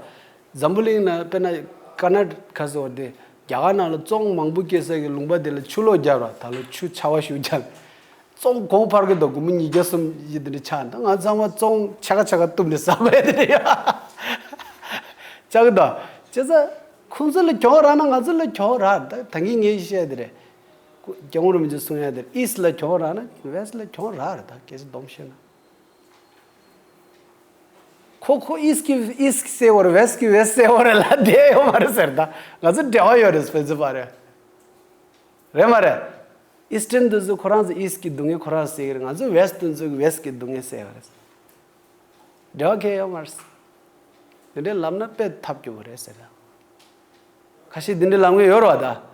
འཛམ་བུ་གླིང་ན་དཔེར་ན་ཀ་ན་ཌ་ཀ་ཟེར་བ་དེ། རྒྱ་གར་ནང་ལ་བཙོང་མང་པོ་སྐྱེ་ས་གི་ལུང་པ་དེ་ལ་ཆུ་ལོག་བརྒྱབ་ར། ད་ལོ་ཆུ་ཆར་པ་ཞིག་བརྒྱབ། བཙོང་གོང་འཕར་གི་འདུག་སྒོར་མོ་ཉིས་བརྒྱ་སུམ་བརྒྱ་དེ་འདྲ་ཆགས། ད་ང་ཚང་མ་བཙོང་ཆ་ག་ཆ་ག་བཏུབ་ནས་ཟ་དགོས་ཡ་དེ་འདྲ་ཡ། ཆགས་གི་འདུག་བྱས་ཙང་ཁོང་ཚོ་ལ་གྱོང་རག་ན་ང་ཚོ་ལ་གྱོང་རག་ད་ད་གིན་ངས་བཤད་དེ་རེད། སྐྱབས་མགོན་རིན་པོ་ཆེས་གསུང་ཡ་དེར་ཨིསཊ་ལ་གྱོང་རག་ན་ཝེསཊ་ལ་གྱོང་རག་རེད། ད་གལ་སྲིད་སྡོམ་ཤེས་ན། ཁོ་ཁོ་ཨིསཊ་གིས་ཨིསཊ་གིས་སེལ་བ་རེད། ཝེསཊ་གིས་ཝེསཊ་སེལ་བ་རེད་ལབ་བསྡད་ཡོད་མ་རེད་ཟེར། ད་ང་ཚོ་འབྲེལ་བ་ཡོད་རེད། སྤེན་ཚེ་པ་རེད། རེད་མ་རེད། ཨིསཊན་དེ་ཚོས་ཁོ་རང་ཚོ་ཨིསཊ་གི་སྡུག་བསྔལ་ཁོ་རང་སེལ་གི་རེད། ང་ཚོ་ཝེསཊ་དེ་ཚོས་ཝེསཊ་གི་སྡུག་བསྔལ་སེལ་བ་རེད། འབྲེལ་བ་གང་ཡང་ཡོད་མ་རེད། དེ་འདྲའི་ལབ་ན་དཔེ་ཐབས་སྐྱོ་བོ་རེད་ཟེར། ཁ་ཤས་དེ་འདྲའི་ལབ་མཁན་ཡོད་རེད་བ་ད།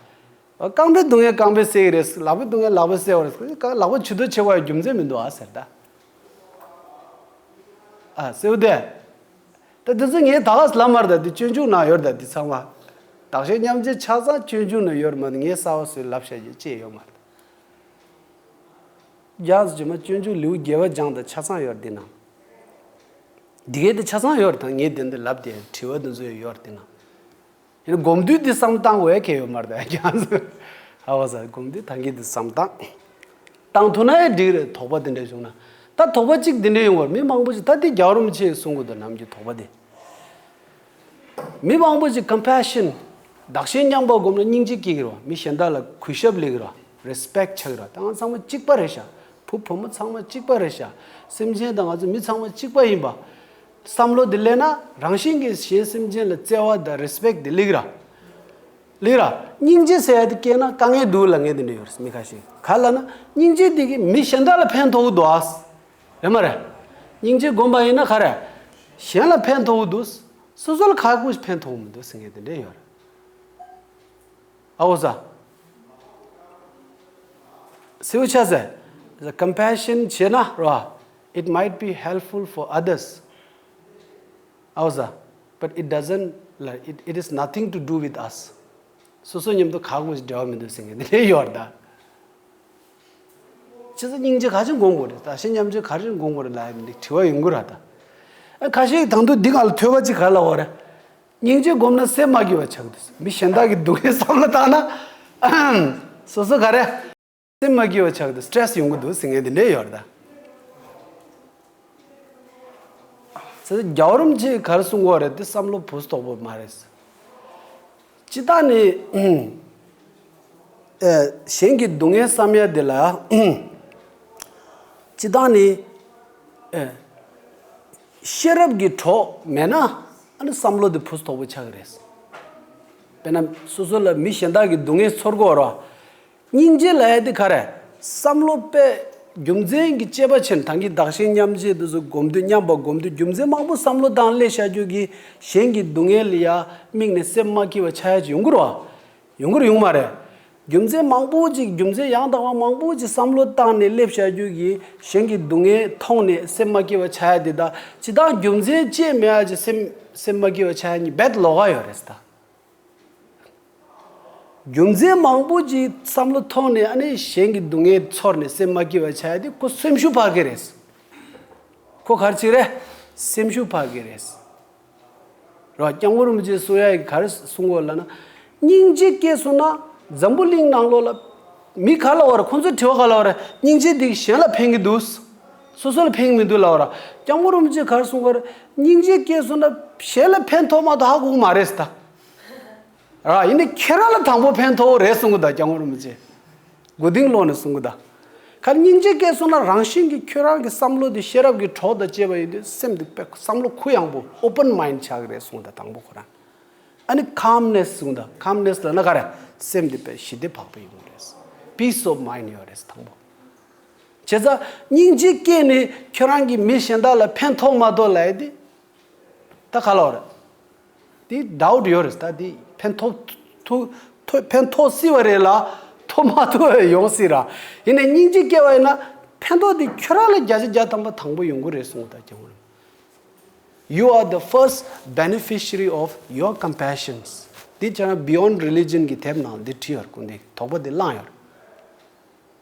རྐང་པའི་སྡུག་བསྔལ་རྐང་པས་སེལ་གི་རེད། ལག་པའི་སྡུག་བསྔལ་ལག་པས་སེལ་བ་རེད། ལག་པ་ཇུས་གཏོགས་བྱེད་དགོས་ཡ་རྒྱུ་མཚན་མི་འདུག་ཨ་ཟེར་ད། ཨ་སེའུ་དེ། ད་དེ་ཚོ་ངས་ད་ག་ལབ་མ་རེད། ད་དེ་སྤྱོད་འཇུག་ནང་ཡོད་རེད། ད་དེ་ཚང་མ། བདག་གཞན་མཉམ་བརྗེ་ཆ་ཚང་སྤྱོད་འཇུག་ནང་ཡོད་རེད་མ་གཏོགས་ངས་གསར་པ་བཟོས་ལབ་བཤད་རྒྱུ་ཅི་ཡོད་མ་རེད། རྒྱ་ཇི་མ་སྤྱོད་འཇུག་ལེའུ་བརྒྱད་པ་སྦྱངས་དང་ཆ་ཚང་ཡོད་རེད་དེ་ནང་། འདི་གའི་དེ་ཆ་ཚང་ཡོད་རེད། ད་ངས་དེ་འདི་ལབ་དེ་དྲི་བ་དེ་ཚོ་ཡོད་རེད་དེ་ནང་། ཡིན་ན་སྒོམ་དུས་འདི་བསམ་བཏང་དགོས་ཡ་གལ་ཡོད་མ་རེད་ད་ཀྱང་། ཧ་གོ་སོང་། སྒོམ་དུས་ད་གིན་འདི་བསམ་བཏང་། བཏང་ཐུབ་ན་ཡང་འགྲིག་རེད། དོགས་པ་དེ་འདྲ་བྱུང་ན། ད་དོགས་པ་གཅིག་འདི་འདྲ་ཡོང་བར་མི་མང་པོ་ཞིག་ད་འདི་རྒྱལ་བ་རིན་པོ་ཆེས་གསུང་གི་འདུག་ནམ་རྒྱུན་དོགས་པ་དེ། མི་མང་པོ་ཞིག་ཀམ་པེ་ཤན། བདག་གཞན་མཉམ་པ་སྒོམ་ན་སྙིང་རྗེ་སྐྱེ་གི་རེད་བ། མི་གཞན་དག་ལ་གུས་ཞབས་སླེབས་ཀྱི་རེད་བ། རེ་སི་པེག་ཆགས་ཀྱི་རེད་བ། ད་ང་ཚང་མ་གཅིག་པ་རེད་ཤག་བུ་བུ་མོ་ཚང་མ་གཅིག་པ་རེད་ཤག་སེམས་ཅན་དང་ང་ཚོ་མི་ཚང་མ་གཅིག་པ་ཡིན་པ། བསམ་བློ་དེ་སླེབས་ན་རང་བཞིན་གྱིས་གཞན་སེམས་ཅན་ལ་བརྩེ་བ་དང་རེ་སི་པེག་དེ་སླེབས་ཀྱི་རེད། ལིག་ར། སྙིང་རྗེ་ཟེར་ཡ་དེ་སྐྱེས་ན་དཀའ་ངལ་འདུག་ལབ་མཁན་དེ་འདྲ་ཡོད་རེད། མི་ཁ་ཤས་ག་ལབ་ན་སྙིང་རྗེ་དེ་གིས་མི་གཞན་དག་ལ་ཕན་ཐོགས་ཀྱི་འདུག་ཨ། རེད་མ་རེད། སྙིང་རྗེ་སྒོམ་པ་ཡིན་ན་ག་རེ། གཞན་ལ་ཕན་ཐོགས་ཀྱི་འདུག་སོ་སོ་ལ་ག་གུ་ཕན་ཐོགས་མི་འདུག་ཟེར་མཁན་དེ་འདྲ་ཡོད་རེད། ཨ་འོ་ས། སེའུ་ཆ་ཟེར། The compassion བྱས་ན་ར། It might be helpful for others. ཨའོ་ཟ། But it doesn't, like, it, it is nothing to do with us. སོ་སོ་མཉམ་དུ་ག་གུ་འབྲེལ་བ་མི་འདུག་ཟེར་མཁན་དེ་འདྲ་ཡོད་རེད་ད། ཅི་ཟེར་སྙིང་རྗེ་ག་ཅིག་སྒོམ་དགོས་རེད། བདག་གཞན་མཉམ་བརྗེ་ག་རེ་སྒོམ་དགོས་རེད་ལབ་ཡ་འདི་དྲི་བ་ཡོང་གི་རེད་ད། ཨ་ཁ་ཤས་ཀྱིས་དང་དུ་འདི་སྒང་ལ་ཐོས་པ་ཅིག་ག་རེ་ལབ་པ་རེད། སྙིང་རྗེ་སྒོམ་ན་སེམས་མ་སྐྱིད་པ་ཆགས་འདུག་མི་གཞན་དག་གི་སྡུག་བསྔལ་བསམ་བློ་བཏང་ན། སོ་སོ་ག་རེ། སེམས་མ་སྐྱིད་པ་ཆགས་འདུག་སི་ཊེ་རེ་སི་ཡོང་གི་འདུག་ཟེར་མཁན་དེ་འདྲ་ཡོད་རེད་ད། ཟེར་རྒྱལ་བ་རིན་པོ་ཆེས་ག་རེ་གསུང་གི་ཡོད་རེད་དེ་བསམ་བློ་བུ་སྟོག་པོ་མ་རེད། སྤྱིར་བཏང་ནི། ཨེ། གཞན་གྱི་སྡུག་བསྔལ་བསམ་ཡ་དེ་ལ། སྤྱིར་བཏང་ནི། ཨེ། ཤེས་རབ་ཀྱི་གྲོགས་མེད་ན་ཨ་ནི་བསམ་བློ་དེ་བུ་སྟོག་པོ་ཆགས་ཀྱི་རེད། དཔེར་ན་སོ་སོ་ལ་མི་གཞན་དག་གི་སྡུག་བསྔལ་ཚོར་གི་ཡོད་རེད་བ། སྙིང་རྗེ་ལབ་ཡ་དེ་ག་རེ། བསམ་བློ་དཔེ་རྒྱུ་མཚན་གྱི་དཔྱད་པ་བྱས་ནས་ད་གིན་བདག་གཞན་མཉམ་བརྗེ་དེ་ཚོ་སྒོམ་དུས་མཉམ་པ་སྒོམ་དུས་རྒྱུ་མཚན་མང་པོ་བསམ་བློ་བཏང་སླེབས་བཞག་རྒྱུ་གིས་གཞན་གྱི་སྡུག་བསྔལ་ལ་ཡ་དམིགས་ནས་སེམས་མ་སྐྱིད་པ་ཆགས་ཡ་ཅིག་ཡོང་གི་རེད་བ། ཡོང་གི་རེད་ཡོང་མ་རེད། རྒྱུ་མཚན་མང་པོ་ཅིག་རྒྱུ་མཚན་ཡང་དག་པ་མང་པོ་ཅིག་བསམ་བློ་བཏང་ནས་སླེབས་བཞག་རྒྱུ་གིས་གཞན་གྱི་སྡུག་བསྔལ་མཐོང་ནས་སེམས་མ་སྐྱིད་པ་ཆགས་ཡ་དེ་དང་སྤྱིར་བཏང་རྒྱུ་མཚན་ཅིག་མེད་ཡ་ཅིག་སེམས་སེམས་མ་སྐྱིད་པ་ཆགས་ཡ་གཉིས་རྦད་ལོགས་ཀ་ཡོད་རེད་ད། རྒྱུ་མཚན་མང་པོ་ཅིག་བསམ་བློ་ཐོག་ནས་ཨ་ནི་གཞན་གྱི་སྡུག་བསྔལ་ཚོར་ནས་སེམས་མ་སྐྱིད་པ་ཆགས་ཡ་དེ་ཁོ་སེམས་ཤུགས་འཕར་གི་རེད། ཁོ་ག་རེ་བྱེད་རེད། སེམས་ཤུགས་འཕར་གི་རེད། རེད་བ། སྐྱབས་མགོན་རིན་པོ་ཆེས་གསུང་ཡ་གི་ག་རེ་གསུང་གི་ཡོད་ལབ་ན། སྙིང་རྗེ་སྐྱེས་སོང་ན་འཛམ་བུ་གླིང་ནང་ལོགས་ལ་མི་ག་ལབ་པ་རེད། ཁོ་ཚོས་དྲི་བ་ག་ལབ་པ་རེད། སྙིང་རྗེ་འདི་གཞན་ལ་ཕན་གི་འདུག་སོ་སོ་ལ་ཕན་གི་མི་འདུག་ལབ་པ་རེད། སྐྱབས་མགོན་རིན་པོ་ཆེས་ག་རེ་གསུང་གི་ཡོད་རེད། སྙིང་རྗེ་སྐྱེས་སོང་ན་གཞན་ལ་ཕན་ཐོགས་མ་གཏོགས་ཧ་གོ་གི་མ་རེད་ཟེར་ད། ར། ཡིན་ནའི་ཁྱེད་རང་ལ་དང་པོ་ཕན་ཐོགས་རེད་གསུང་གི་ད་སྐྱབས་མགོན་རིན་པོ་ཆེས། མགོ་རྟིང་སློག་ནས་གསུང་གི་ད། ག་རེ་སྙིང་རྗེ་སྐྱེས་སོང་ན་རང་བཞིན་གྱིས་ཁྱོད་རང་གི་བསམ་བློ་དེ་ཤེས་རབ་ཀྱི་གྲོགས་དང་བཅས་པ་ཡིན་དུས་སེམས་དེ་དཔེ་བསམ་བློ་གུ་ཡངས་པོ་ཨོ་པན་མའིན་ཌི་ཆགས་ཀྱི་རེད་གསུང་གི་ད་དང་པོ་ཁོ་རང་། ཨ་ནི་ཁམ་ནེ་སི་གསུང་གི་ད། ཁམ་ནེ་སི་ལབ་ན་ག་རེ། སེམས་དེ་དཔེ་ཞི་བདེ་བག་ཕེབས་ཡོང་གི་རེད། peace of mind ཡོད་རེད་དང་པོ། བྱས་ཙང་སྙིང་རྗེ་སྐྱེས་ནས་ཁྱོད་རང་གིས་མི་གཞན་དག་ལ་ཕན་ཐོགས་མ་ཐོགས་ལབ་ཡ་དེ་ད་ག་ལ་བ་རེད། དེ་doubt ཡོད་རེད། ད་དེ་ཕན་ཐོགས་ཐུ་ཐུ་ཕན་ཐོགས་སྲིད་པ་རེད་ལ་ཐོགས་མ་ཐུབ་པ་ཡོང་སྲིད་ར། ཡིན་ནའི་སྙིང་རྗེ་སྐྱེ་བ་ཡིན་ན་ཕན་ཐོགས་དེ་ཁྱོད་རང་ལ་བརྒྱ་ཆ་བརྒྱ་ཐམ་པ་དང་པོ་ཡོང་གི་རེད་གསུངས། ད་ཀྱང་You are the first beneficiary of your compassions. འདི་ཅང་Beyond Religion གི་དེབ་ནང་འདི་བྲིས་ཡོད། ཀུན་འདི་དོགས་པ་འདི་བླངས་ཡོད།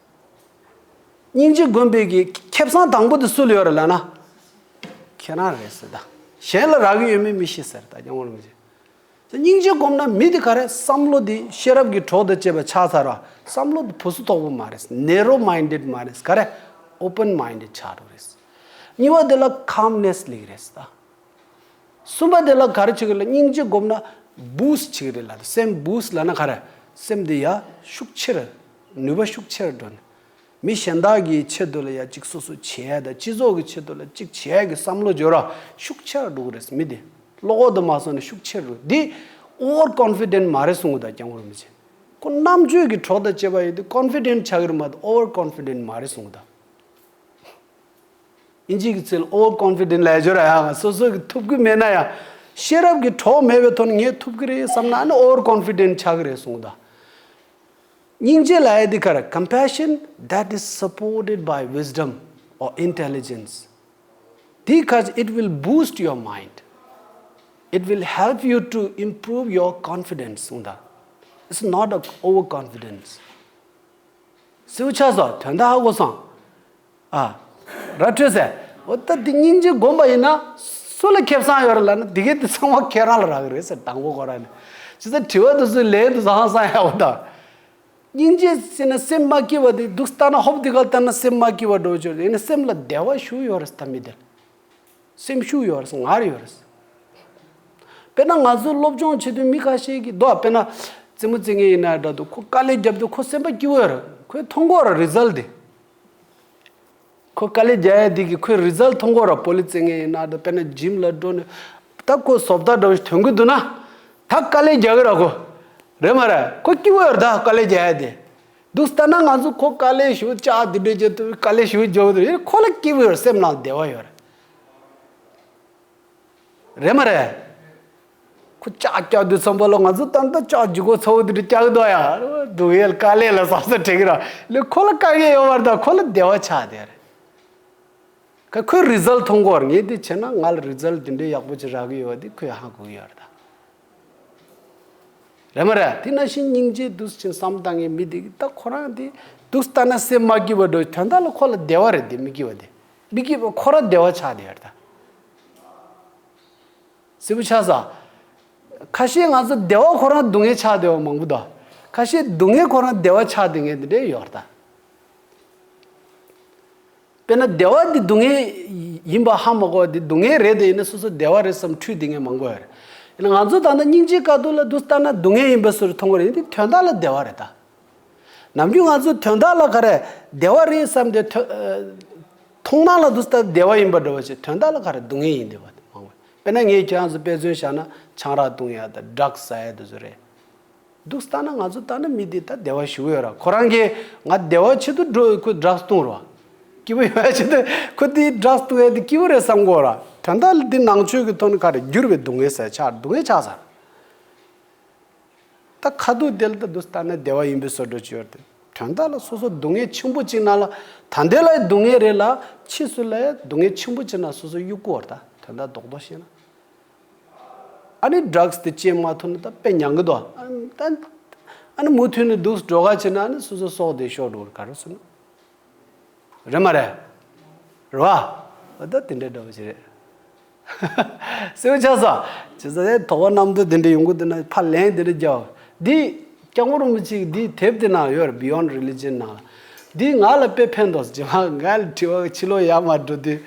སྙིང་རྗེ་སྒོམ་པའི་གི་ཁེ་བཟང་དང་པོ་དེ་སུ་ལ་ཡོད་རེད་ལབ་ན། ཁྱེད་རང་རེད་ཟེར་ད། གཞན་ལ་རག་གི་ཡོད་མེད་མི་ཤེས་ཟེར་ད་སྐྱབས་མགོན་རིན་པོ་ཆེ། སྙིང་རྗེ་སྒོམ་ན་མི་དེ་ག་རེ་བསམ་བློ་དེ་ཤེས་རབ་ཀྱི་གྲོགས་དང་བཅས་པ་ཆགས་ཚར་བ། བསམ་བློ་དེ་བུ་སུ་དོག་པོ་མ་རེད། Narrow minded མ་རེད། ག་རེ་Open minded ཆགས་འགྲོ་རེད། གཉིས་པ་དེ་ལ་calmness ལེགས་རེད་ད། གསུམ་པ་དེ་ལ་ག་རེ་བྱེད་ཀྱི་ལ་སྙིང་རྗེ་སྒོམ་ན་boost བྱེད་ཀྱི་རེད་ལ། སེམས་boost ལབ་ན་ག་རེ། སེམས་དེ་ཡ་ཤུགས་ཆེར་ནུས་པ་ཤུགས་ཆེར་འགྲོ་ནས། མི་གཞན་དག་གི་ཆེད་དུ་ལ་ཡ་གཅིག་སོ་སོ་བྱེད་ཡ་དང་སྤྱི་ཚོགས་ཀྱི་ཆེད་དུ་ལ་གཅིག་བྱེད་ཡ་གི་བསམ་བློ་འབྱོར་བ་ཤུགས་ཆེར་འགྲོ་གི་རེད། མི་དེ་བློ་ཁོག་དུ་མ་སོང་ནས་ཤུགས་ཆེར་འགྲོ། འདི་over confident མ་རེད་གསུང་གི་ད་སྐྱབས་མགོན་རིན་པོ་ཆེ། ཁོ་རྣམ་དཔྱོད་ཀྱི་གྲོགས་དང་བཅས་པ་ཡོད་དུས་confident ཆགས་ཀྱི་རེད་མ་གཏོགས་over confident མ་རེད་གསུང་གི་ད། ཨིན་ཇི་གི་ཚིག་ལ་over confident ལབ་ཡ་ཅིག་ཡོད་ར། ཡ་ང་སོ་སོ་གི་ཐུབ་ཀྱི་མེད་ན་ཡང་ཤེས་རབ་ཀྱི་གྲོགས་མེད་པའི་ཐོག་ནས་ངས་ཐུབ་ཀྱི་རེད་བསམ་ན་ཨ་ནི་over confident ཆགས་ཀྱི་རེད་གསུངས་ད། སྙིང་རྗེ་ལབ་ཡ་དེ་ག་རེ། compassion that is supported by wisdom or intelligence. དེ་ག་it will boost your mind. It will help you to improve your confidence གསུངས་ད། It's not a overconfidence. སེའུ་ཆ་སོ་དོན་དག་ཧ་གོ་སོང་། ཨ། ར་འཕྲོད་ཟེར། འོ་ད་འདི་སྙིང་རྗེ་སྒོམ་པ་ཡིན་ན་སུ་ལ་ཁེ་བཟང་ཡོད་རེད་ལབ་ན་འདི་གའི་འདི་ཚང་མ་ཁྱེད་རང་ལ་རག་གི་རེད་ཟེར། དང་པོ་ཁོ་རང་ནས་ཇི་ལྟར་དྲི་བ་དེ་ཚོའི་ལན་དེ་ཚོ་ཧང་སང་ཡག་པོ་དང་། སྙིང་རྗེ་ཟེར་ན་སེམས་མ་སྐྱིད་པ་དེ་འདུག་ལྟ་ན་ཧོབ་འདི་ག་ལྟ་ན་སེམས་མ་སྐྱིད་པ་འགྲོ་ཆོག་ཡིན་ན་སེམས་ལ་བདེ་བ་ཞུ་ཡོད་རེད་ད་མི་དེར། སེམས་ཤུགས་ཡོད་རེད། ངར་ཡོད་རེད། དཔེར་ན་ང་ཚོ་སློབ་སྦྱོང་བྱེད་དུས་མི་ཁ་ཤས་ཀྱིས་དོ་དཔེར་ན་རྩེད་མོ་རྩེ་མཁན་ཡིན་ན་འདྲ་འདུག་ཁོ་དཀའ་ལས་བརྒྱབ་དུས་ཁོ་སེམས་པ་སྐྱིད་པོ་ཡོད་རེད། ཁོས་མཐོང་གི་ཡོད་རེད་རི་ཛལ་དེ། ཁོ་དཀའ་ལས་རྒྱག་ཡ་དེ་གི་ཁོས་རི་ཛལ་མཐོང་གི་ཡོད་རེད། བོ་ལི་རྩེད་མཁན་ཡིན་ན་འདྲ་དཔེར་ན་ཇིམ་ལ་འགྲོ་ནས་ད་ཁོ་བཟོ་ལྟ་འདྲ་བོ་ཞིག་ཐོན་གི་འདུག་ན་ད་དཀའ་ལས་རྒྱག་གི་རེད་ཁོ། རེད་མ་རེད། ཁོ་སྐྱིད་པོ་ཡོད་རེད་ད་དཀའ་ལས་རྒྱག་ཡ་དེ། འདུག་ལྟ་ན་ང་ཚོ་ཁོ་དཀའ་ལས་ཞུ་ལྕགས་འདི་འདྲས་བྱེད་དུས་དཀའ་ལས་ཞུ་རྒྱུ་དུ་ཡིན་ཁོ་ལ་སྐྱིད་པོ་ཡོད་སེམས་ནང་བདེ་བ་ཡོད་རེད། རེད་མ་རེད། ཁོ་ལྕགས་རྒྱག་དུས་ཙམ་པ་ལ་ང་ཚོ་ད་ལྟ་ལྕགས་ཇི་གོ་ཚ་བོ་འདི་འདྲས་རྒྱག་གི་འདུག་ཡ། སྡུག་ཡལ་དཀའ་ལས་ལ་བསམ་ས་དྲན་གི་ར་ལས་ཁོ་ལ་དཀའ་ངལ་ཡོད་མ་རེད་ད་ཁོ་ལ་བདེ་བ་ཆགས་བསྡད་རེད། ཁ་ཁོས་རི་ཛལ་མཐོང་གི་ཡོད་རེད། ངས་འདི་བྱས་ན་ང་ལ་རི་ཛལ་འདི་འདྲས་ཡག་པོ་ཅིག་རག་གི་ཡོད་པ་འདི་ཁོས་ཧ་གོ་གི་ཡོད་རེད་ད། རེད་མ་རེད། དེ་ནང་བཞིན་སྙིང་རྗེ་འདུག་ཅིང་བསམ་བཏང་མཁན་མི་དེ་གི་ད་ཁོ་རང་དེ་འདུག་ལྟ་ན་སེམས་མ་སྐྱིད་པ་འགྲོ་དོན་དག་ལ་ཁོ་ལ་བདེ་བ་རེད་དེ་མི་སྐྱིད་པ་དེ་མི་སྐྱིད་པ་ཁོ་རང་བདེ་བ་ཆགས་བསྡད་ཡོད་རེད་ད། སྲིད་པ་ཆགས་ས། ཁ་ཤས་ང་ཚོ་བདེ་བ་ཁོ་རང་སྡུག་བསྔལ་ཆགས་བསྡད་པ་མང་པོ་འདུག་ཁ་ཤས་སྡུག་བསྔལ་ཁོ་རང་བདེ་བ་ཆགས་བསྡད་མཁན་དེ་འདྲས་ཡོད་རེད་ད། དཔེར་ན་བདེ་བ་འདི་སྡུག་བསྔལ་ཡིན་པ་ཧ་མ་གོ་བ་འདི་སྡུག་བསྔལ་རེད་དེ་ཡིན་ན་སོ་སོ་བདེ་བ་རེད་བསམ་འཁྲུལ་བསྡད་མཁན་མང་པོ་ཡོད་རེད། ཡིན་ན་ང་ཚོ་ད་ལྟ་སྙིང་རྗེའི་དཀའ་སྡུག་ལ་འདུག་ལྟ་ན་སྡུག་བསྔལ་ཡིན་པའི་བཟོ་འདྲ་མཐོང་གི་རེད། འདི་དོན་དག་ལ་བདེ་བ་རེད་ད། ནམ་རྒྱུན་ང་ཚོ་དོན་དག་ལ་ག་རེ་བདེ་བ་རེད་བསམ་སྟེ་ཐོ་ཨ་མཐོང་སྣང་ལ་འདུག་ལྟ་བདེ་བ་ཡིན་པ་འདྲ་བ་ཞིག་དོན་དག་ལ་ག་རེ་སྡུག་བསྔལ་ཡིན་བསྡད་པ་དེ་མང་བས། དཔེར་ན་ངས་ཁྱེད་རང་ཚོ་དཔེ་མཚོན་བཞག་ན་ཆང་རག་བཏུང་ཡ་དང་ཌྲག་ཟ་ཡ་དེ་ཚོ་རེད། འདུག་ལྟ་ན་ང་ཚོ་ལྟ་ན་མི་དེ་ད་བདེ་བ་ཞུ་གི་ཡོད་ར། ཁོ་རང་གིས་ང་བདེ་བ་ཆེད་དུ་འགྲོ་ཁོ་ཌྲག་བཏུང་ར། སྐྱིད་པོ་ཡོང་ཡ་ཆེད་དུ་ཁོ་དེ་ཌྲག་བཏུང་ཡ་དེ་སྐྱིད་པོ་རེད་བསམ་གོ་ར། དོན་དག་ལ་འདི་ནང་ཆོས་ཀྱི་ཐོག་ནས་ག་རེ་འགྱུར་བའི་སྡུག་བསྔལ་ཟེར་ཆགས་སྡུག་བསྔལ་ཆགས་ས། ད་ཁ་ཐུག་དེ་ལ་ད་འདུག་ལྟ་ན་བདེ་བ་ཡིན་པའི་བཟོ་འདྲ་ཅིག་ཡོད་རེད་དེ། དོན་དག་ལ་སོ་སོ་སྡུག་བསྔལ་ཆེན་པོ་ཅིག་ན་ལ་ད་ལྟའི་ལ་སྡུག་བསྔལ་རེད་ལ་ཕྱིས་སུ་ལ་སྡུག་བསྔལ་ཆེན་པོ་ཅིག་ན་སོ་སོ་གཡུག་གོ་བར་ད་དོན་དག་རྡོག་རྡོག་བཤད་ན། ཨ་ནི་ཌྲག་སི་དེ་སྤྱད་མ་ཐུབ་ན་ད་དཔེ་མྱང་གི་འདུག་ཨ་ནི་ད་ཨ་ནི་མུ་མཐུད་ནས་འདུག་འགྲོ་ག་བྱེད་ན་ཨ་ནི་སོ་སོ་སྲོག་དེ་ཤོར་འགྲོ་གི་རེད་ག་རེ་ཟེར་ན། རེད་མ་རེད། རེད་བ། ད་དེ་འདྲའི་འདྲ་བོ་ཞིག་རེད། སེའུ་ཆགས་ས། བྱས་ཙང་དོགས་པ་རྣམ་རྟོག་དེ་འདྲ་ཡོང་གི་འདུག་ན་ཕར་ལན་དེ་འདྲ་རྒྱག་འདི་སྐྱབས་མགོན་རིན་པོ་ཆེ་གི་འདི་དེབ་དེ་ནང་ཡོད་རེད། Beyond Religion ནང་ལ། འདི་ང་ལ་དཔེ་ཕན་ཐོགས་སོང་། ང་ལ་དྲི་བ་ཕྱི་ལོགས་ཡར་མར་འགྲོ་དུས།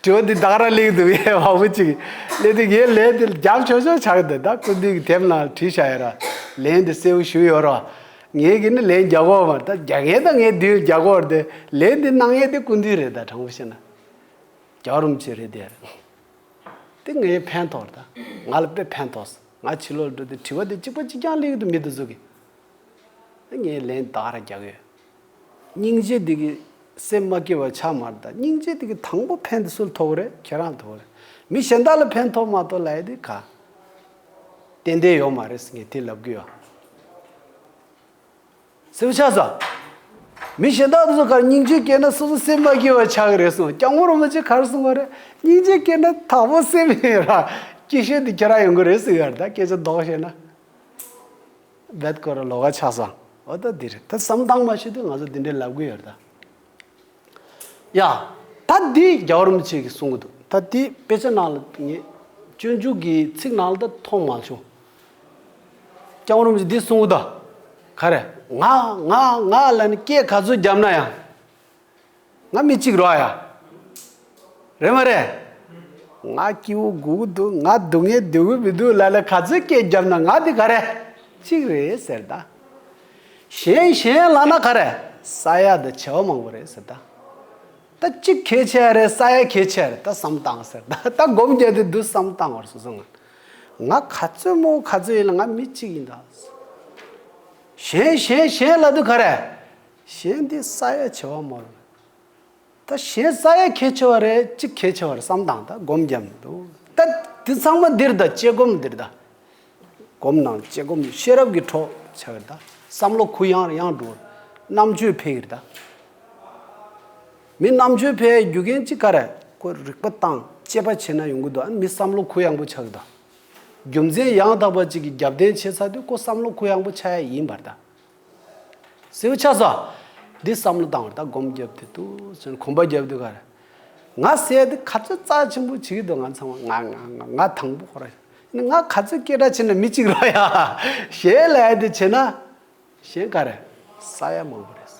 དྲི་བ་འདི་ད་ག་རང་སླེབས་འདུག་ཡས་བ་མོ་གཅིག་སླེབས་དུས་ངས་ལན་དེ་རྒྱབ་ཆོག་ཆོག་ཆགས་ཀྱི་འདུག་ད་སྐུ་མདུན་གྱི་དེབ་ནང་ལ་བྲིས་བཞག་ཡོད་ར། ལན་དེ་གསལ་པོ་ཞུས་ཡོད་ར། ངས་ཀྱིས་ནི་ལན་རྒྱག་གོ་མ་ད་རྒྱག་མཁན་ད་ངས་འདི་རྒྱག་གོ་ར་དེ་ལན་འདི་གནང་མཁན་དེ་སྐུ་མདུན་རེད། ད་དྲང་པོ་བཤད་ན་རྒྱལ་བ་རིན་པོ་ཆེ་རེད་དེ། དེ་ངའི་ཕན་ཐོགས་རེད། ད་ང་ལ་དཔེ་ཕན་ཐོགས། ང་ཕྱི་ལོགས་འགྲོ་དུས་དྲི་བ་དེ་གཅིག་པ་གཅིག་རྐྱང་སླེབས་ཀྱི་འདུག་མི་དེ་ཚོ་གིས། ད་ངས་ལན་ད་ག་རང་རྒྱག་གི་ཡོད། སྙིང་རྗེ་འདི་གིས་སེམས་མ་སྐྱིད་པ་ཆགས་མ་རེད། ད་སྙིང་རྗེ་འདི་གིས་དང་པོ་ཕན་དེ་སུ་ལ་ཐོགས་རེད། ཁྱེད་རང་ལ་ཐོགས་རེད། མི་གཞན་དག་ལ་ཕན་ཐོགས་མ་ཐོགས་ལབ་ཡ་དེ་ག་ཏན་ཏན་ཡོད་མ་རེད་ཟེར་ངས་དེ་ལབ་གི་ཡོད། གསལ་པོ་ཆགས་སོང་། མི་གཞན་དག་དེ་ཚོ་གར་སྙིང་རྗེ་སྐྱེས་ན་སོ་སོ་སེམས་མ་སྐྱིད་པ་ཆགས་ཀྱི་རེད་གསུངས། སྐྱབས་མགོན་རིན་པོ་ཆེ་ག་རེ་གསུངས་པ་རེད། སྙིང་རྗེ་སྐྱེས་ན་དང་པོ་སེམས་ཡིན་ར། སྐྱིད་ཤོས་དེ་ཁྱེད་རང་ཡོང་གི་རེད་ཟེར་གི་ཡོད་རེད། ད་སྐད་ཆ་ལྡོག་བཤད་ན། རྦད་ཁོ་རང་ལོགས་ཀ་ཆགས་སོང་། འོ་ད་འདི་རེད། ད་བསམ་སྟངས་མ་ཤེས་དུས་ང་ཚོ་འདི་འདྲའི་ལབ་གི་ཡོད་རེད་ད། ཡ། ད་འདི་རྒྱལ་བ་རིན་པོ་ཆེ་གིས་གསུང་གི་འདུག་ད་འདི་དཔེ་ཆ་ནང་ལ་ངས་སྤྱོད་འཇུག་གི་ཚིག་ནང་ལ་ད་མཐོང་མ་བྱུང་། སྐྱབས་མགོན་རིན་པོ་ཆེ་འདི་གསུང་གི་འདུག་ག་རེ། ང་ང་ང་ལབ་ནས་སྐད་ག་ཚོད་བརྒྱབ་ན་ཡང་། ང་མི་གཅིག་རོ་ཡ། རེད་མ་རེད། ང་སྐྱིད་པོ་དགོས་ཀྱི་འདུག་ང་སྡུག་བསྔལ་སྡོད་ཀྱི་མི་འདུག་ལབ་ལ་ག་ཚོད་སྐད་བརྒྱབ་ན་ང་འདི་ག་རེ། གཅིག་རེད་ཟེར་ད། གཞན་གཞན་ལབ་ན་ག་རེ། ས་ཡ་དང་བྱེ་བ་མང་པོ་རེད་ཟེར་ད། ད་གཅིག་གལ་ཆེ་ཡ་རེད། ས་ཡ་གལ་ཆེ་ཡ་རེད། ད་བསམ་བཏང་ཟེར་ད། ད་སྒོམ་རྒྱག་དུས་འདུག་བསམ་བཏང་བར་སོ་སོ་ང་། ང་ག་ཚོད་མོ་ག་ཚོད་ཡིན་ལ་ང་མི་གཅིག་ཡིན་ད། གཞན་གཞན་གཞན་ལབ་དུས་ག་རེ། གཞན་འདི་ས་ཡ་བྱེ་བ་མང་པོ་རེད། ད་གཞན་ས་ཡ་གལ་ཆེ་བ་རེད། གཅིག་གལ་ཆེ་བ་རེད་བསམ་བཏང་ད་སྒོམ་རྒྱབ་མི་འདུག་ད་འདི་ཚང་མ་འདིར་ད་དཔྱད་སྒོམ་འདིར་ད། སྒོམ་ནང་དཔྱད་སྒོམ་ཤེས་རབ་ཀྱི་གྲོགས་ཆགས་ད། བསམ་བློ་གུ་ཡངས་ཡངས་འགྲོ། རྣམ་དཔྱོད་འཕེལ་གྱི་རེད་ད། མི་རྣམ་དཔྱོད་འཕེལ་རྒྱུ་རྐྱེན་གཅིག་ག་རེ། ཁོ་རིག་པ་བཏང་དཔྱད་པ་བྱས་ན་ཡོང་གི་འདུག་ཨ་ནི་མི་བསམ་བློ་གུ་ཡངས་པོ་ཆགས་ད། རྒྱུ་མཚན་ཡང་དག་པ་གཅིག་གི་རྒྱབ་རྟེན་བྱས་ཚར་དུས་ཁོ་བསམ་བློ་གུ་ཡངས་པོ་ཆགས་ཡ་ཡིན་པར་ད། གསལ་པོ་ཆགས་སོང་། འདི་བསམ་བློ་བཏང་བར་ད་སྒོམ་རྒྱབ་དུས་དུས་ཚོད་གོམ་པ་རྒྱབ་དུས་ག་རེ། ང་ཟེར་དེ་ག་ཚོད་རྩ་ཆེན་པོ་བྱེད་ཀྱི་འདུག་ང་ཚང་མ་ང་ང་ང་ང་དང་པོ་ཁོ་ར། ང་ག་ཚོད་སྐད་གྲགས་ཆེ་ན་མི་གཅིག་རོ་ཡ། གཞན་ལ་ཡ་དེ་བྱེད་ན། གཞན་ག་རེ། ས་ཡ་མང་པོ་རེད།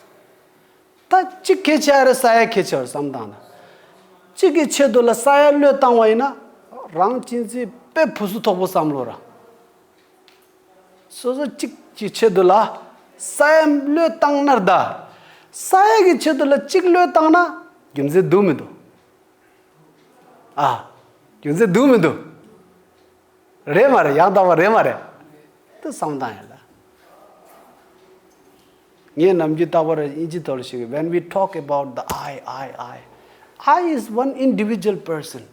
ད་གཅིག་གལ་ཆེ་ཡ་རེད། ས་ཡ་གལ་ཆེ་བར་བསམ་བཏང་ན། གཅིག་གི་ཆེད་དུ་ལ་ས་ཡ་བློས་བཏང་བ་ཡིན་ན། རང་གཅེས་འཛིན་དཔེ་བུ་སུ་དོག་པོ་བསམ་བློ་ར། སོ་སོ་གཅིག་གི་ཆེད་དུ་ལ་ས་ཡ་བློས་བཏང་ན་ར་ད། ས་ཡ་གི་ཆེད་དུ་ལ་གཅིག་བློས་བཏང་ན་རྒྱུ་མཚན་འདུག་མི་འདུག་ཨ། རྒྱུ་མཚན་འདུག་མི་འདུག་རེད་མ་རེད། ཡང་དག་པ་རེད་མ་རེད། དེ་བསམ་སྟངས་ཡིན་ལ། ངས་ནམ་རྒྱུན་རྟག་པར་དབྱིན་ཇི་ཐོག་ལ་ཞུ་གི། When we talk about the I, I, I, I is one individual person.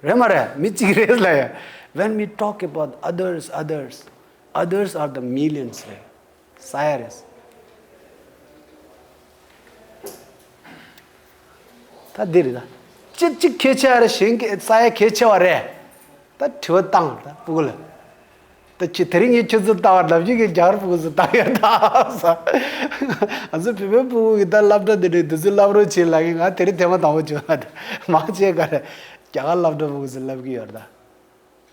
རེད་མ་རེད། མི་གཅིག་རེད་ལ་ཡ། When we talk about others, others, others are the millions རེད། ས་ཡ་རེད། ད་འདི་རེད་ད། གཅིག་གཅིག་གལ་ཆེ་བ་རེད། གཞན་གྱི་ས་ཡ་གལ་ཆེ་བ་རེད། ད་དྲི་བ་བཏང་ད་སྤུ་གུ་ལ། ད་ཁྱེད་དེ་རིང་ངས་ཁྱོད་ཚོ་ལྟ་བར་ལབ་རྒྱུ་གི་རྒྱ་གར་སྤུ་གུ་ཚོ་ལྟ་ཡོད་ད། ང་ཚོ་བོད་པའི་སྤུ་གུ་གི་ད་སློབ་གྲྭ་འདི་འདྲའི་དུས་ཚོད་སློབ་རོགས་བྱེད་ལབ་གི། ང་དེ་རིང་ཐེངས་མ་དང་པོ་བྱུང་བ་དེ། མང་ཆེ་ག་རེ་རྒྱ་གར་སློབ་གྲྭ་སྤུ་གུ་ཚོ་སློབ་གི་ཡོད་རེད་ད།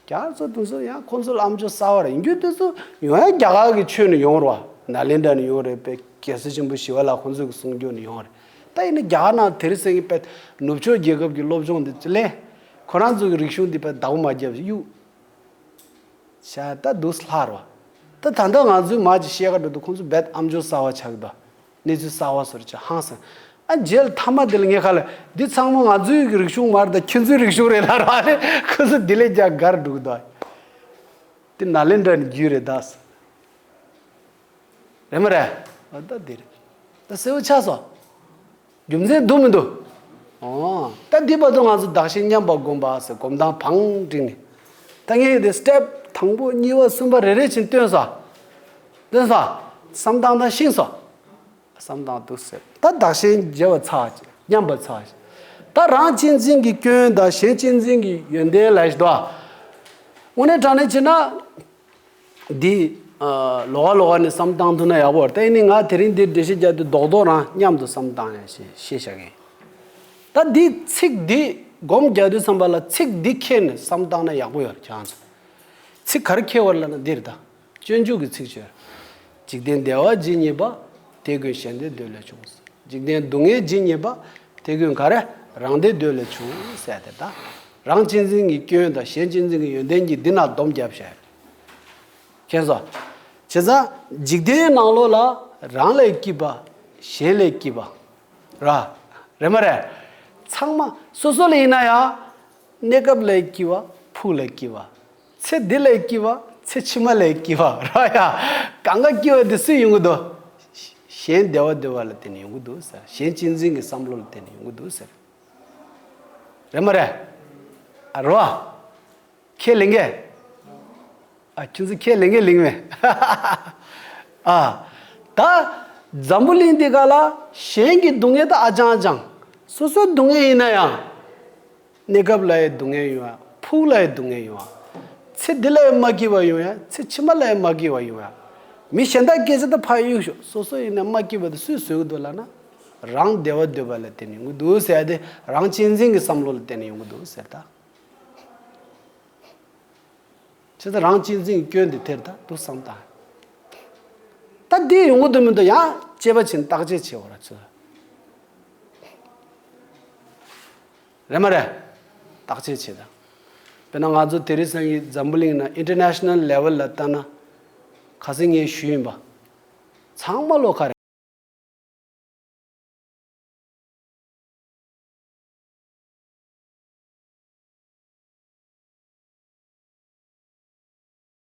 རྒྱ་གར་ཚོ་དེ་ཚོ་ཡང་ཁོང་ཚོ་ལ་ཨམ་ཅོག་གསར་བ་རེད། ཡིན་རྒྱུ་དེ་ཚོ་ཡོང་ཡ་རྒྱ་གར་གི་ཆོས་ནས་ཡོང་རེད་བ། ནཱ་ལེནྡྲ་ནས་ཡོང་རེད་པས། རྒྱལ་སྲས་ཆེན་པོ་ཞི་བ་ལྷ་ཁོང་ཚོ་གི་གསུང་རྒྱུ་ནས་ཡོང་རེད། ད་ཡིན་ན་རྒྱ་གར་ནང་དེ་རིང་སང་གི་པས་ནུབ་ཕྱོགས་རྒྱལ་ཁབ་ཀྱི་སློབ་སྦྱོང་དེ་ཚོ་ལས། ཁོ་རང་ཚོ་གི་རིག་གཞུང་འདི་པས་བདག་པོ་མ་བརྒྱབ་གཡུག་བྱས་ད་འདུག་སེ་ལྷག་རེད་བ། ད་ད་ལྟ་ང་ཚོའི་མ་ཅིག་བཤད་ག་འགྲོ་དུས་ཁོང་ཚོ་རྦད་ཨམ་ཅོག་གསར་བ་ཆགས་འདུག་གནས་ཚུལ་གསར་བ་བཟོ་འདྲ་ཆགས་ཧང་སང་། ཨ་རྗེས་ལ་མཐའ་མ་དེ་ལ་ངས་ཁ་ལ་འདི་ཚང་མ་ང་ཚོའི་གི་རིག་གཞུང་མ་རེད་ད། ཁྱོད་ཚོའི་རིག་གཞུང་རེད་ལབ་ར་ལས། ཁོ་ཚོ་འདི་ལས་རྒྱ་གར་འགྲོ་གི་འདུག་དེ་ནཱ་ལེནྡྲ་ནས་བརྒྱུད་རེད་ད། རེད་མ་རེད། ཨ་ད་འདི་རེད། ད་གསལ་པོ་ཆགས་སོང་། རྒྱུ་མཚན་འདུག་མི་འདུག་ཨོ། ད་འདི་བར་དུ་ང་ཚོ་བདག་གཞན་མཉམ་པར་བསྒོམ་པ་ཟེར་སྒོམ་སྟངས་བང་བསྒྲིགས་ནས། ད་ངས་འདི་སི་ཊེབ་དང་པོ་གཉིས་པ་གསུམ་པ་རེ་རེ་བཞིན་སྟོན་ས། སྟོན་ས། བསམ་སྟངས་དང་ཤིང་ས། བསམ་སྟངས་འདུག་ཟེར། ད་བདག་གཞན་བརྗེ་བ་ཚར་བ་ཅིག་མཉམ་པ་ཚར་བ་ཅིག་ད་རང་གཅེས་འཛིན་གྱི་སྐྱོན་དང་གཞན་གཅེས་འཛིན་གྱི་ཡོན་ཏན་ལ་ཞིག་དོ། དངོས་གནས་དྲང་གནས་བྱས་ན། འདི། ཨ། ལོགས་ཀ་ལོགས་ཀ་ནས་བསམ་བཏང་ཐུབ་ན་ཡག་པོ་རེད། ད་ཡིན་ནའི་ང་དེ་རིང་འདིར་འགྲེལ་བཤད་རྒྱག་དུས་རྡོག་རྡོག་རང་མཉམ་དུ་བསམ་བཏང་ཡ་ཞེས་བཤད་བཞག་གི་ཡིན། ད་འདི་ཚིག་འདི་སྒོམ་རྒྱག་དུས་ཙམ་པ་ལ་ཚིག་འདི་འཁྱེར་ནས་བསམ་བཏང་ན་ཡག་པོ་ཡོད་རེད་ཁྱེད་རང་ཚོ། ཚིག་ག་རེ་འཁྱེར་བ་རེད་ལབ་ན་འདི་རེད་ད། སྤྱོད་འཇུག་གི་ཚིག་བརྗོད། འཇིག་རྟེན་བདེ་བ་ཇི་སྙེད་པ། དེ་ཀུན་གཞན་བདེ་འདོད་ལས་བྱུང་། འཇིག་རྟེན་སྡུག་བསྔལ་ཇི་སྙེད་པ། དེ་ཀུན་ག་རེ་རང་བདེ་འདོད་ལས་བྱུང་ཟེར་དེ་ད། རང་གཅེས་འཛིན་གྱི་སྐྱོན་དང་གཞན་གཅེས་འཛིན་གྱི་ཡོན་ཏན་གྱིས་འདི་ན་སྡོམ་བརྒྱབ་བཞག་མཁྱེན་སོང་། བྱས་ཙང་འཇིག་རྟེན་ནང་ལོགས་ལ་རང་ལས་སྐྱིད་པ། གཞན་ལས་སྐྱིད་པ། ར། རེད་མ་རེད། ཚང་མ་སོ་སོ་ལ་ཡིན་ན་ཡང་། གནས་སྐབས་ལས་སྐྱིད་པ། ཕུགས་ལས་སྐྱིད་པ། ཚེ་འདི་ལས་སྐྱིད་པ། ཚེ་ཕྱི་མ་ལས་སྐྱིད་པ་ར་ཡ། གང་ག་སྐྱིད་པ་དེ་སུས་ཡོང་གི་འདུག་གཞན་བདེ་བ་འདོད་པ་ལ་བརྟེན་ནས་ཡོང་གི་འདུག་ཟེར། གཞན་གཅེས་འཛིན་གྱི་བསམ་བློ་ལ་བརྟེན་ནས་ཡོང་གི་འདུག་ཟེར། རེད་མ་རེད། ཨ་རོ། ཁས་ལེན་གས། ཨ་ཁྱོད་ཚོ་ཁས་ལེན་གས་ལེན་མེད། ཨ། ད། འཛམ་བུ་གླིང་འདི་ག་ལ་གཞན་གྱི་སྡུག་བསྔལ་ད་ཨ་ཅང་ཨ་ཅང་། སོ་སོའི་སྡུག་བསྔལ་ཡིན་ན་ཡང་། གནས་སྐབས་ལ་ཡང་སྡུག་བསྔལ་ཡོང་ཡ། ཕུགས་ལ་ཡང་སྡུག་བསྔལ་ཡོང་ཡ། ཚེ་འདི་ལ་ཡང་མ་སྐྱིད་པ་ཡོང་ཡ། ཚེ་ཕྱི་མ་ལ་ཡང་མ་སྐྱིད་པ་ཡོང་ཡ། མི་གཞན་དག་སྐད་ཆ་ད་ཕ་གཡུག་ཤོག། སོ་སོ་ཡིན་ན་མ་སྐྱིད་པ་དེ་སུས་བཟོས་ཀྱི་འདུག་ལབ་ན། རང་བདེ་བ་འདོད་པ་ལ་བརྟེན་ནས་ཡོང་གི་འདུག་ཟེར་ཡ་དེ་རང་གཅེས་འཛིན་གྱི་བསམ་བློ་ལ་བརྟེན་ནས་ཡོང་གི་འདུག་ཟེར་ད། བྱས་ཙང་རང་གཅེས་འཛིན་གྱི་སྐྱོན་དེ་དེར་ད་འདུག་བསམ་ད། ད་འདི་ཡོང་གི་འདུག་མི་འདུག་ཡང་དཔྱད་པ་བྱེད་བརྟག་དཔྱད་བྱེད་འོ་ར་ཚོད། རེད་མ་རེད། བརྟག་དཔྱད་བྱེད་ད། དཔེར་ན་ང་ཚོ་དེ་རིང་སང་གི་འཛམ་བུ་གླིང་ན་ཨིན་ཊར་ནེ་ཤ་ནལ་ལེ་ཝལ་ལ་ལྟ་ན། ཁ་སང་ངས་ཞུས་ཡིན་པ། ཚང་མ་བློ་ཁ་རེད།